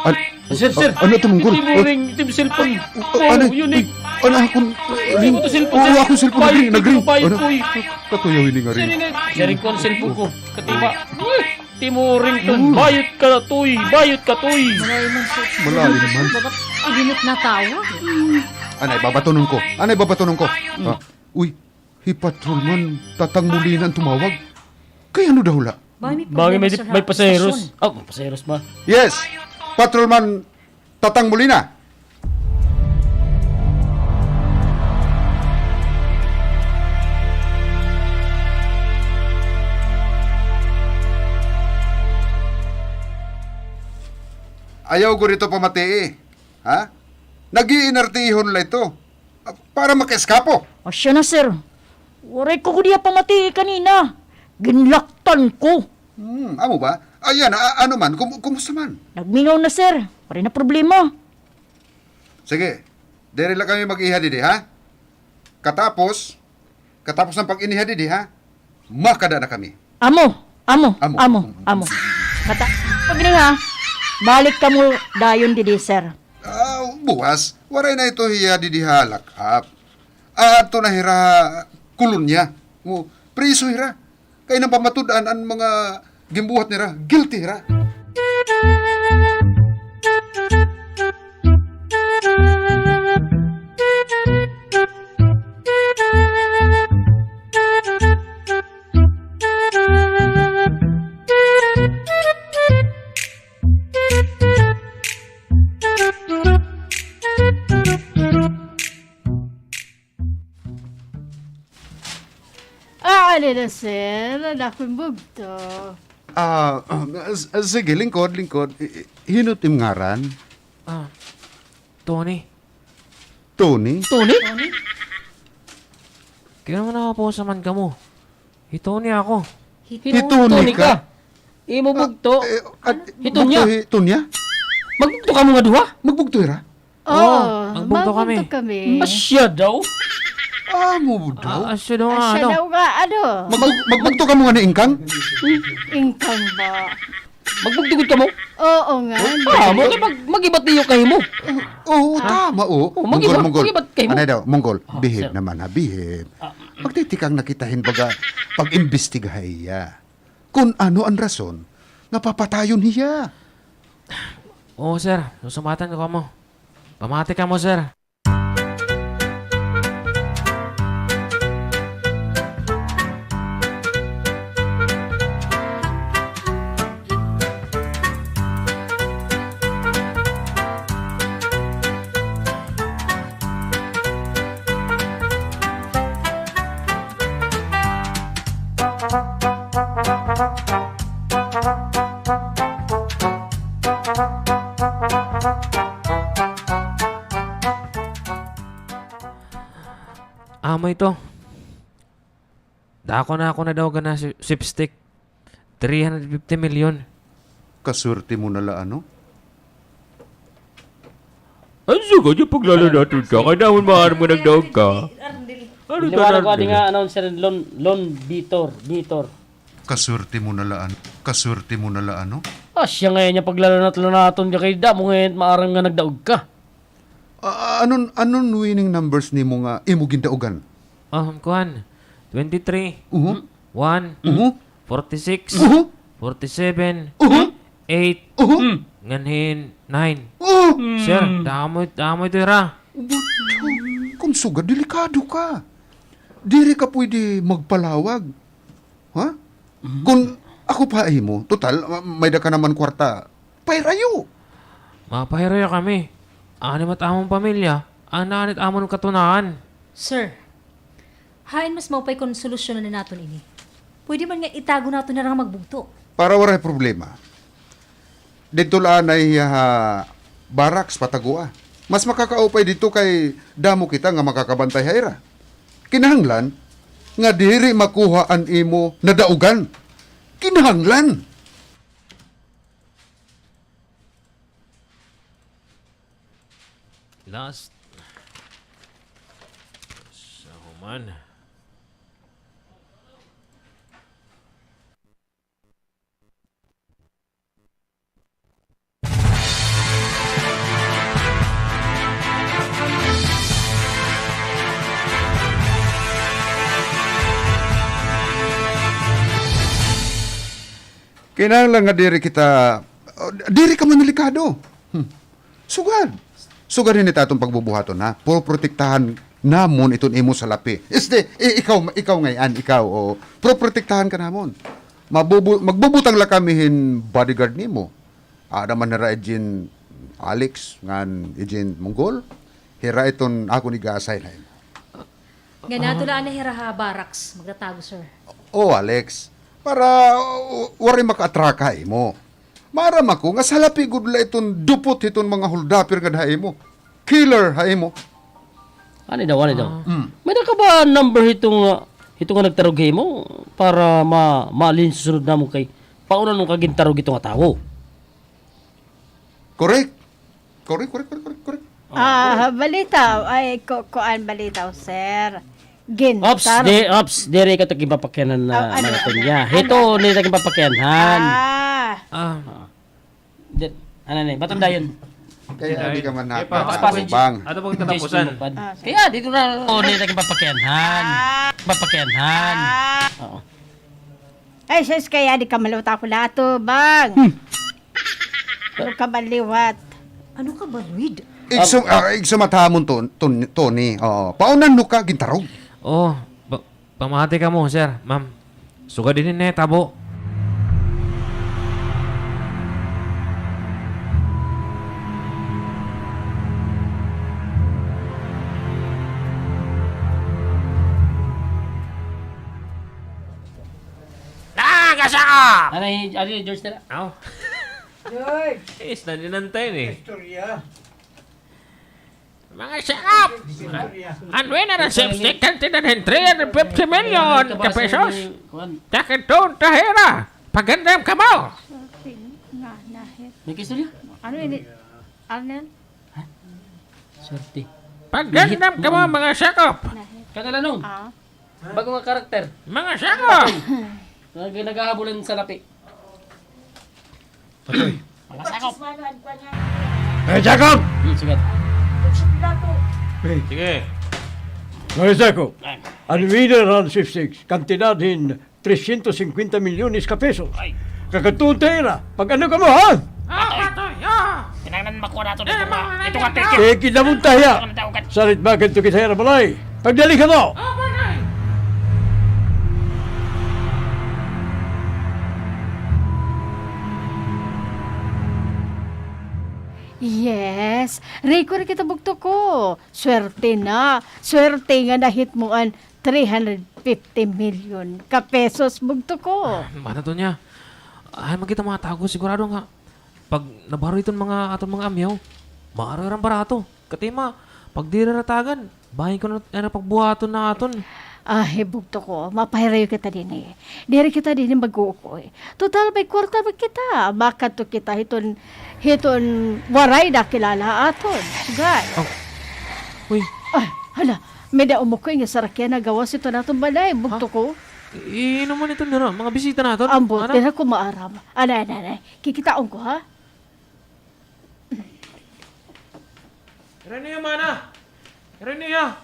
ay, ay, sir, sir. Ano ito, Munggol? Ito mo ring, ito mo cellphone. Oh, ano? Unique. Ano akong ring? Ito mo cellphone, sir. Oo, akong cellphone. Nag-ring, nag-ring. Ano? Katuyaw ini nga ring. Sir, ini. Sir, ito ang cellphone ko. Katiba. Ito mo ring ton. Bayot ka, Toy. Bayot ka, Toy. Malalim man. Limot na tawo. Anay, babatonon ko. Anay, babatonon ko. Ah, uy. Hi Patrolman Tatang Molina an tumawag. Kay ano daw la? Bangin may, may pasaheros. Ah, may pasaheros ba? Yes. Patrolman Tatang Molina. Ayaw gud ito pamatii, ha? Nag-iinartihon la ito. Para makaeskapo. Asya na, sir. Waray ko gud hiya pamatii kanina. Ginlaktan ko. Hmm, amo ba? Ayan, a-, ano man, kum-, kumusta man? Nagmingaw na, sir. Waray na problema. Sige, diri la kami mag-iha didi, ha? Katapos, katapos ng pag-iniha didi, ha? Makada na kami. Amo, amo, amo, amo. Kata-, pag ini ha, balik kamo dayon didi, sir. Ah, buwas, waray na ito hiya didi ha lock-up. Aadto na hira ha kolonya. O, priso hira. Kay nang pamatud-an an mga ginbuhat nira, guilty hira. Ah, ano na, sir? An akon bugto. Ah, ah, s-, ah, sige, lingkod, lingkod. I-, i-, hin-o it im ngaran? Ah, Tony. Tony? Tony? Kay ano man napapusa man kamo? Hi Tony ako. Hi Tony ka? Imo bugto? Ah, eh, ah, hi Tonya. Bugto hi Tonya? Magbugto kamo nga duha? Magbugto hira? Oo, magbugto kami. Asya daw? Amo daw? Ah, asya daw nga, ano? Magbug-, magbugto kamo nga ni Ingkang? Ingkang ba? Magbugto gud kamo? Oo nga. Ah, amo kay mag-, mag-ibat niyo kahimo. Oo, tama, o. Mag-ibat, mag-ibat kahimo. Anay daw, Munggol, behave naman ha, behave. Magtitikang na kita hin baga pag-imbestiga ha iya. Kon ano an rason nga papatayon hiya. Oo, sir. Susumatan ko kamo. Pamati kamo, sir. Amo ito. Dako na ako nadaugan na si-, sweepstake. Three hundred fifty million. Kaswerte mo na la, ano? An sugad nga paglalanaton ka, kay damo man nga nagdaog ka. Ano ta, Arnel? Liwanag ko adi nga announcer, Lon, Lon Vitor, Vitor. Kaswerte mo na la, ano? Kaswerte mo na la, ano? Ah, siya ngay-an nga paglalanat-lanaton ka kay damo ngay-an maaram nga nagdaog ka. Ah, anon, anon winning numbers nimo nga imo gindaugan? Ah, kuan. Twenty-three. Uhu. One. Uhu. Forty-six. Uhu. Forty-seven. Uhu. Eight. Uhu. Nganhin nine. Uhu. Sir, damo, damo ito, ira. Kon sugad, delikado ka. Diri ka pwede magpalawag. Ha? Kon ako pa imo, total, ma-, may-ada ka naman kwarta. Pahirayo. Mapahirayo kami. Anay man it amon pamilya, anay it amon katunahan. Sir, hain mas maupay kon solusyonan na naton ini? Pwede man nga itago naton hira nga magbugto. Para waray problema. Didto la anay hiya ha barracks patagoa. Mas makakaupay didto kay damo kita nga makakabantay ha ira. Kinahanglan nga diri makuha an imo nadaugan. Kinahanglan. Last. Sa human. Kinahanglan nga diri kita, diri ka man delikado. Hmm. Sugad. Sugad hini it aton pagbubuhaton, ha? Poprotektahan namon iton imo salapi. Este, i-, ikaw, ikaw ngay-an, ikaw, o. Poprotektahan ka namon. Mabubu-, magbubutang la kami hin bodyguard nimo. Ada man hira ijin Alex, ngan ijin Monggol. Hira iton akon iga-assign ha imo. Ngan ato la anay hira ha barracks, magtatago, sir. O, Alex. Para, o, waray maka-attract ha imo. Maaram ako nga salapi gud la iton dupot hiton mga holdupper ngada ha imo. Killer ha imo. Anay daw, anay daw. Ah. Mm. May-ada ka ba number hiton, ah, hiton nga nagtarog ha imo para ma-, maalin susunod namon kay pauna na ka gintarog hito nga tawo? Correct. Correct, correct, correct, correct, correct. Ah, balitaw. Ay, ku-, kuan balitaw, sir. Gintar- Ops, di, ops, diri ka to ginpapakyanan na. Oh, ano, mga tunya. Ano? Hito, diri ka ginpapakyanan. Ah. Ah. Oo. Di, ano ni, baton dayon. Kaya di ka man nakakabang. Ato pang katapusan. Ah, sige. Kaya dito na. O, diri ka ginpapakyanan. Ah. Papakyanan. Ah. Oo. Ay, sus, kaya di ka maluta ko lato, bang. Hmm. Pero ka maliwat. Ano ka ba, Luid? Igsu-, ah, igsumat hamon, Ton-, Ton-, Tony. Oo. Paunan no ka, gintarog. Oo. Pa-, pamati kamo, sir, ma'am. Sugad ini nahitabo. Nakakasakop! Ano, ano, George, tara? Aw. George! Is, naninantay ni. Istorya. Mga sakop! Istorya. An winner of sweepstake kantidad hin three hundred fifty million ka pesos. Takid doon, tahira! Pagandam kamo! May istorya? Ano ini, Arnel? Ha? Swerte. Pagandam kamo, mga sakop! Kanila nung. Ah. Bago nga karakter. Mga sakop! Nag-, naghahabol hin salapi. Patoy. Mga sakop. Mga sakop! Hmm, sige. Sige. Mga sakop. An winner han sweepstakes, kantidad hin trescientos cincuenta milyones ka pesos. Ay. Kakadtuon ta hira. Pag-ano kamo, ha? Ah, patoy, ah! Kinahanglan makuha naton ito nga, ito nga ticket. Eh, kinamon ta hiya. Sarit ba, kadto kita hira balay. Pagdali kamo. Ah, patoy! Yes. Record kita, bugto ko. Swerte na. Swerte nga nahitmo an three hundred fifty million ka pesos, bugto ko. Ah, bana to niya. Ay, magkita mga tago, sigurado nga pag nabaro iton mga, aton mga amyaw, maaram barato. Katima, Pag diri ratagan, bahin ko na ira pagbuhaton naton. Ay, bugto ko, mapahirayo kita dinhi. Diri kita dinhi mag-uukoy. Total, may kwarta man kita. Makadto kita hiton, hiton waray nakilala ha aton. Sugad. Oh. Uy. Ay, hala, may-ada umukoy nga sarakyan ha gawas hiton aton balay. Bugto ko. Hin-o man iton dira? Mga bisita naton? Ambot, diri ko maaram. Anay, anay, anay. Kikitaon ko, ha? Ira niya, mana! Ira niya!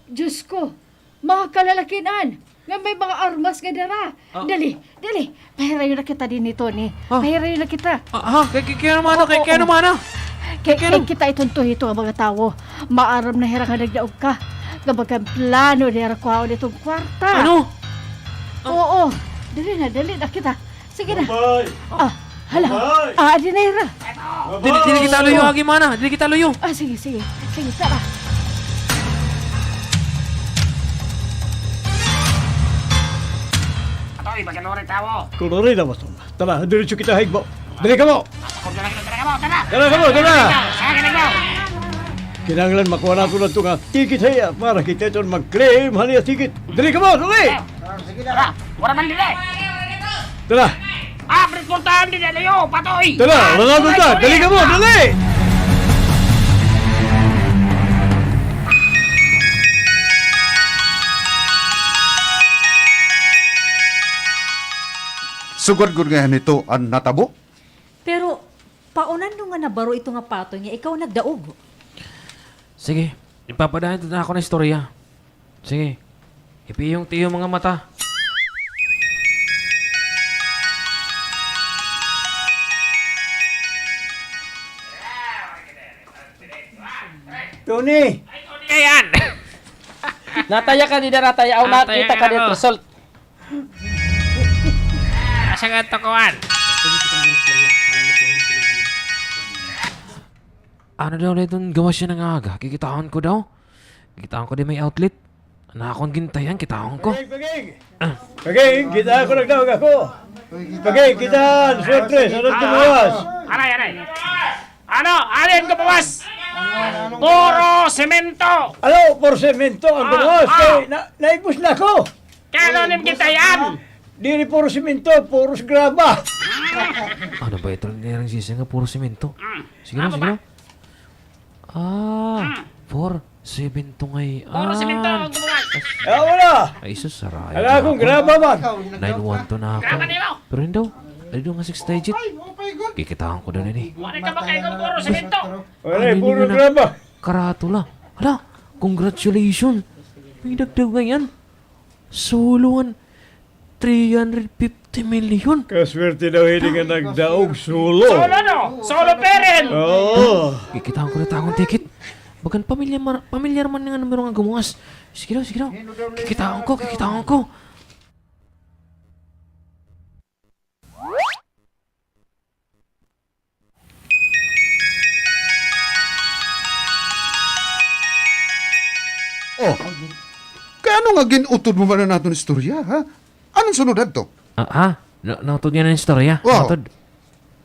Diyos ko! Mga kalalakin-an nga may mga armas nga dara. Ah. Dali, dali. Pahirayo na kita dinhi, Tony. Ah. Pahirayo na kita. Ah, ha? Kay, kay, kay ano, mana? Oo, kay, kay ano, oo. Mana? Kay, kay ano? Kay kita iton tuyo nga mga tawo. Maaram na hira nga nagdaog ka. Nga bagan plano nira kuhaon iton kwarta. Ano? Ah. Oo. Dali na, dali na kita. Sige na. Babay! Ah, hala. Babay! Ah, adi na hira. Dili, dili kita luyo, agi, mana. Dili kita luyo. Ah, sige, sige. Sige, tara. Ato, iba ka lori tawo. Kulori na, Baston. Tara, diretso kita ha igbaw. Dali kamo. Ako na lang, tara kamo, tara. Tara kamo, tara. Sa akin, igbaw. Kinahanglan makuha naton adto nga ticket ha iya para kita iton mag-claim han iya ticket. Dali kamo, dali. Tara, wala man diri. Tara. Ah, pritportahan diri, ano yo, patoy. Tara, ah, mga tuta, dali kamo, dali. Sugad gud nga hito an natabo? Pero, paunano nga nabaro ito nga patoy nga ikaw nagdaog? Sige, ipapadayon ta na ako na istorya. Sige. Ipiyong tiyo mga mata. Tony! Ayan! Nataya ka, di na nataya. Aw, nakita ka, di result. Asa nga ito, kuwan? Ano daw na iton gawas niya nga aga? Kikitaon ko daw. Kikitaon ko di may outlet. An akon gintayan, kitaon ko. Paging, paging! Ah. Paging, kita ko nagdaog ako. Paging, kita, siyempre, sa nagtumuwas. Aray, aray. Ano? Alin ka buwas? Puro semento. Ano? Puro semento an buwas. Ah. Kay na, naibos na ako. Kay ano nim kita yan? Diri puro semento, puros graba. Ano ba ito? Nirang sisi nga puro semento. Mm. Sige na, sige na. Ah, four seven two ngay-an. Puro semento an buwas. Ah, wala. Ay, sus, saray. Ala, akon graba man. Nine one two na ako. Graba nimo. Pero hindi, ay, doon nga six digit. Kikitaan ko doon ini. Wala ka ba kayo puro semento? Wala, puro graba. Karatula. Hala, congratulations. May dagdag ngay-an. Solo an three hundred fifty million. Kaswerte daw ini nga nagdaog solo. Solo, no? Solo parent. Oo. Kikitaan ko na it akon ticket. Bagan pamilyar man, pamilyar man nga numero nga gumuwas. Sige daw, sige daw. Kikitaan ko, kikitaan ko. Oh, kay ano nga gin-utod mo man an aton istorya, ha? Ano an sunod adto? Ah, ha? Na-, nautod nga an istorya? Wow. Nautod.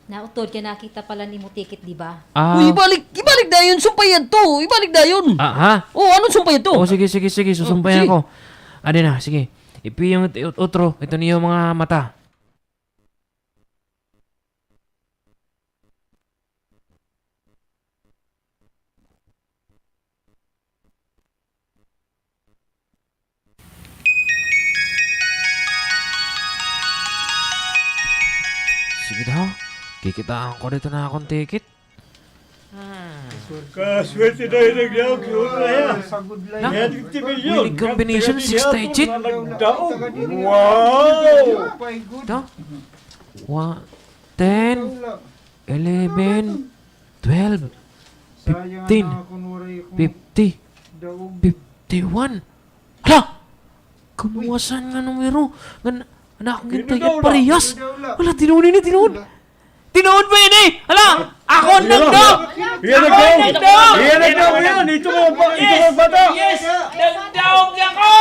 Nautod kay nakita pala nimo ticket, di ba? Ah. Uy, ibalik, ibalik dayon, sumpay adto, ibalik dayon. Ah, ha? Oh, ano sumpay adto? Oh, sige, sige, sige, susumpayan ko. Adi na, sige. Ipiyong it-, ut-, utro, ito niyo mga mata. Sige daw. Kikitaan ko dito na akong ticket. Ah. Kaswerte daw ini nga nagdaog, yun na yan. Na? Yan, fifty million. Winning combination, six digit. Nagdaog. Wow! Ito? Wa-, ten, eleven, twelve, fifteen, fifty, fifty-one. Hala! Kabuwasan nga numero. Nga na, nga akon gintay-an parehas. Hala, tinuod ini, tinuod. Tinuod ba ini? Hala, ako an nagdaog! Ako an nagdaog! Ako an nagdaog! Ito nga ba-, ito nga bata! Yes! Nagdaog ako!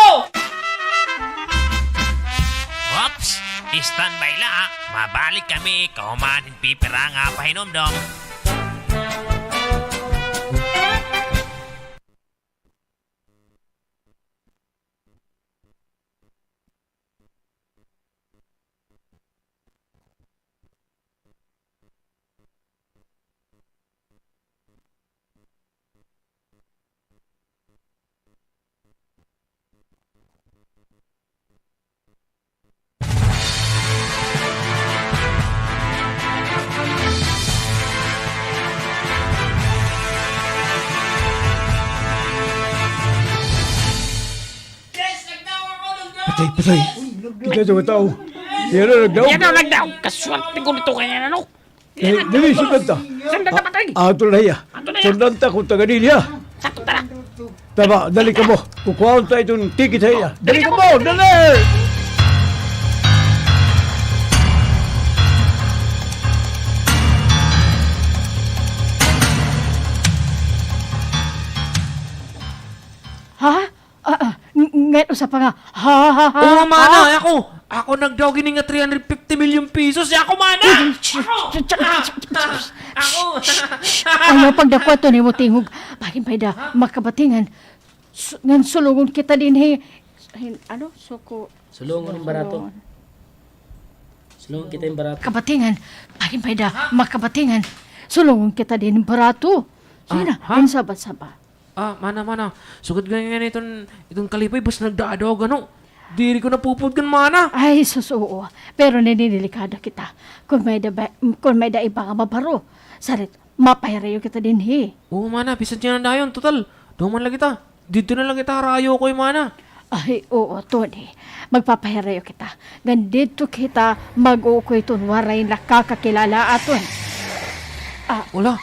Oops! Standby la, ha? Mabalik kami kahuman hin pipira nga pahinumdom. Ay, patay. Kita ito nga tao. Yan na, nagdaog. Yan na, nagdaog. Kaswerte ko dito kanya, ano? Dali, dali, sundan ta. Sundan ta, patay. Ah, ato na hiya. Ato na hiya. Sundan ta kung taga diin hiya. Sakto, tara. Tama, dali kamo. Kukuhaon ta iton ticket ha iya. Dali kamo, dali! Ha? Ah, ah, ng-, ngan usa pa nga, ha, ha, ha, ha. Oo, mana, ako. Ako nagdaog ini nga three hundred fifty million pesos. Ako, mana! Ako! Ako! Ayaw pagdakwa to nimo tingog. Bahin pa da, makabatingan. Su-, ngan sulungon kita dinhi. Hin-, ano? Suko. Sulungon hin barato. Sulungon. Sulungon kita hin barato. Kabatingan. Bahin pa da, makabatingan. Sulungon kita dinhi hin barato. Sige na, ha? Hin saba-saba. Ah, mana, mana. Sugad gani nga iton, iton kalipay, basta nagdadaog, ano? Diri ko napupudgan, mana. Ay, sus, oo. Pero naninilikada kita. Kon may-ada ba, kon may-ada iba nga mabaro. Sarit, mapahirayo kita dinhi. Oo, mana, bisan yana dayon, total. Duman la kita. Didto na la kita harayo, ukoy, mana. Ay, oo, Tony. Magpapahirayo kita. Ngan didto kita mag-uukoy ton waray nakakakilala aton. Ah, wala.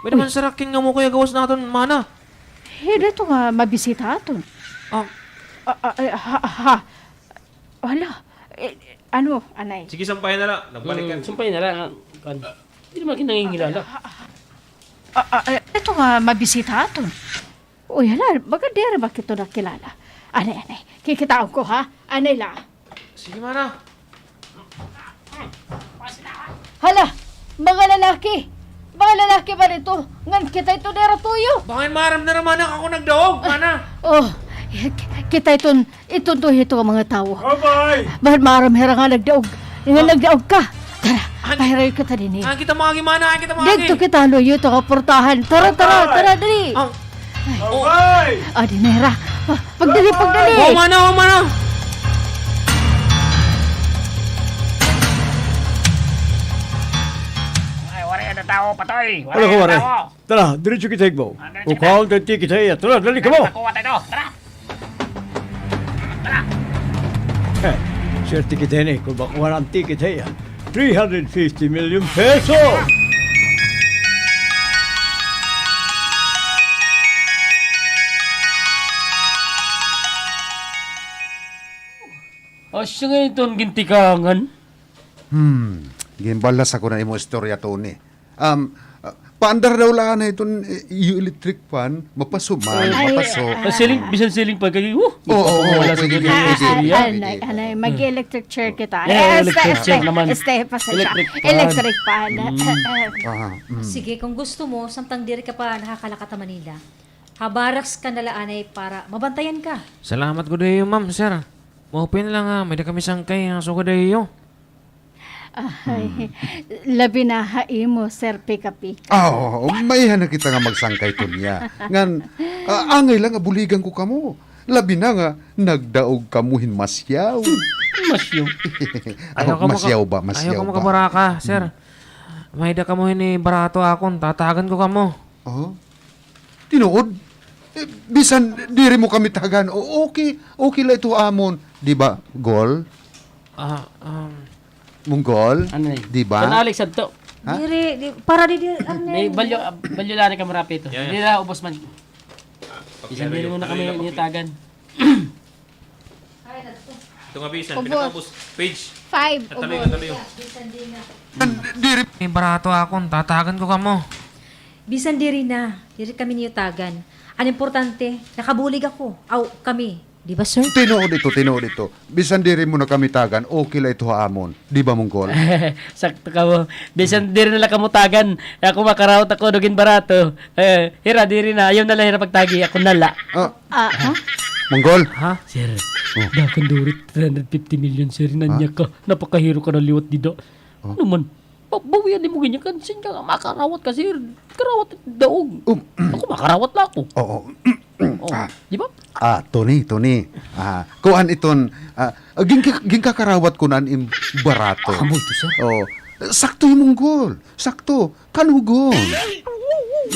May naman sarakin nga mo kaya gawas naton, mana. Hira ito nga mabisita aton. Ah. Ah, ah, eh, ha, ha. Hala. Eh, ano, anay? Sige, sampay na la. Nagbalikan. Mm, sampay na la. Ah, kan. Di naman kita nangingilala. Ah, ah, eh, ito nga mabisita aton. Uy, hala, baga diri ba kita nakilala? Anay, anay. Kikitaon ko, ha? Anay la. Sige, mana. Hala, mga lalaki. Mga lalaki ba dito? Ngan kita ito dira tuyo. Bangin maaram na naman ako nagdaog, mana. Oh, ki-, kita iton, iton tuyo ito nga mga tawo. Bye-bye. Bangin maaram hira nga nagdaog. Nga nagdaog ka. Tara, pahirayo kita dinhi. Ah, kita maagi, mana, ah, kita maagi. Didto kita luyo ito nga portahan. Tara, tara, tara, dali. Ah. Ay. Adi na hira. Ah, pagdali, pagdali. Oo, mana, oo, mana. Ay, waray ada tawo, Patoy. Wala ko, waray. Tara, diretso kita, Igbaw. Ah, diretso kita. Kukuhaon ta ticket ha iya. Tara, dali kamo. Tara, kuha tayo. Tara. Tara. Eh, swerte kita ini, kon makuha an ticket ha iya. Three hundred fifty million peso! Asya nga iton gintikangan. Hmm, ginbalas ako na imo istorya, Tony. Um, ah, paandar daw la anay iton, eh, iyo electric fan, mapaso man, mapaso. Ah, ceiling, bisan ceiling fan kay, huh, oo, oo, wala sa pwede, pwede, pwede. Anay, anay, mag-electric chair kita. Yeah, electric chair naman. Stay, pasensya. Electric fan. Electric fan. Mm. Aha, mm. Sige, kung gusto mo, samtang diri ka pa nakakalakat ha Manila, ha barracks ka na la anay para mabantayan ka. Salamat gud ha iyo, ma'am, sir. Maupay na la nga may-ada kami sangkay nga sugad ha iyo. Ay, labi na ha imo, Sir Pika-Pika. Ah, oo, maiha na kita nga magsangkay kunya. Ngan, ah, angay la nga buligan ko kamo. Labi na nga nagdaog kamo hin masyaw. Masyaw. Ayaw kamo ka-, masyaw ba? Masyaw ba? Ayaw kamo kabaraka, sir. May-ada kamo hini barato akon, tatagan ko kamo. Oh? Tinuod? Eh, bisan diri mo kami tagan, o, okay, okay la ito amon. Di ba, Gol? Ah, um, Monggol? Ano na yun? Di ba? San Alex, adto. Ha? Diri, di, para di, di, ano na yun? Balyo, balyo la ni kamarapi ito. Yeah, yeah. Di na, ubos man. Bisan diri mo na kami niyo tagan. Ito nga, bisan, ubos. Pinakaubos. Page. Five, ubos. Diri. May barato akon, tatagan ko kamo. Bisan diri na, diri kami niyo tagan. An importante, nakabulig ako. Aw, kami. Di ba, sir? Tinuod ito, tinuod ito. Bisan diri mo na kami tagan, okay la ito ha amon. Di ba, Monggol? Sakto kamo. Bisan diri na la kamo tagan. Ako makarawat ako, dugin barato. Eh, hira, diri na. Ayaw na la hira pagtagi. Ako na la. Ah. Ah, ha? Monggol? Ha? Sir, oh. Dakon duro it three hundred fifty million, sir. Nanya ka. Napakahiro ka na liwat dida. Oh. Ano man? Ba-, bawian nimo ganyan kan. Sin ka nga makarawat ka, sir. Karawat it daog. Um. Ako, makarawat la ako. Oo. Oh, ah. Di ba? Ah, Tony, Tony. Ah, kuan iton, ah, ginka-, ginkakarawat ko na an im barato. Ah, amo ito, sir. Oh, sakto hi Monggol. Sakto. Kanugon.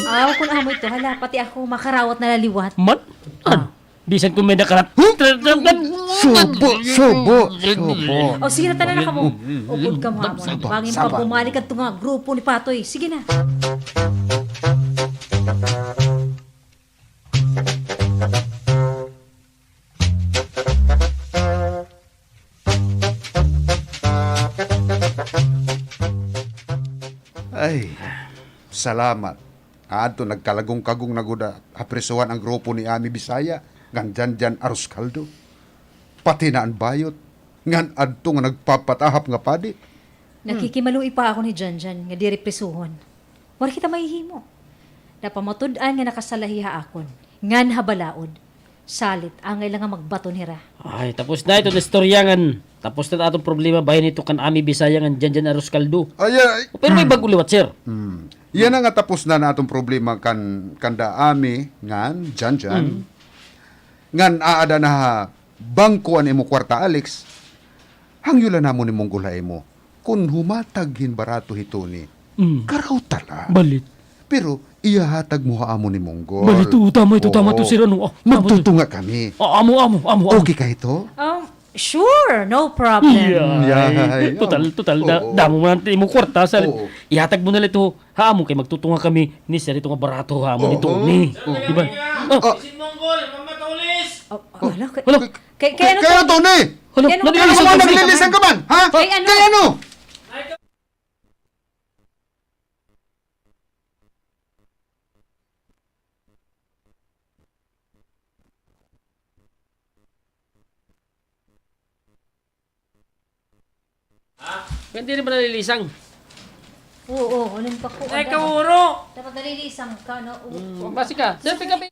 Aw, kun amo ito, hala, pati ako, makarawat na la liwat. Man? Ah. Bisan kun may nakarat-, huh? Subo, subo, subo. O, sige na, tana na kamo. Upod kamo ha amon. Bangin pa bumalik adto nga grupo ni Patoy. Sige na. Ay, salamat. Adto nagkalagong-kagong na gud ha prisuhan an grupo ni Ami Bisaya ngan Janjan Arroz Caldo. Pati na an bayot ngan adto nga nagpapatahap nga padi. Nakikimaluoy pa ako ni Janjan nga diri prisuhon. Waray kita mahihimo. Napamatud-an nga nakasala hiya ha akon ngan ha balaod. Salit, angay la nga magbaton hira. Ay, tapos na iton istorya ngan tapos na aton problema bahin hito kan Ami Bisaya ngan Janjan Arroz Caldo. Ay, ay. Pero may bag-o liwat, sir. Yana nga tapos na an aton problema kan, kanda Ami ngan Janjan. Ngan aada na ha bangko an imo kwarta, Alex. Hangyo la namon ni Monggol ha imo. Kon humatag hin barato hi Tony, karawta la. Balit. Pero ihahatag mo ha amon ni Monggol. Balit, oo, tama ito, tama ito, sir. Ano, ah, tama ito. Magtutunga kami. Ah, amo, amo, amo, amo. Okay ka hito? Um, sure, no problem. Yay. Total, total, da-, damo man an imo kwarta, sir. Oo. Ihatag mo na la ito ha amon kay magtutunga kami ni sir ito nga barato ha amon ni Tony. Oo. Di ba? Ah. Isin Monggol, mamatulis! Oh, hala, kay, kay, kay ano, Tony? Hala, kay ano, naglilisan ka man, ha? Kay ano? Kay ano? Ngan diri ba nalilisang? Oo, oo, alin pa ko, ay, ada. Kauro! Dapat nalilisang ka, no? Oo. Mm, basi ka. Sir, pick up.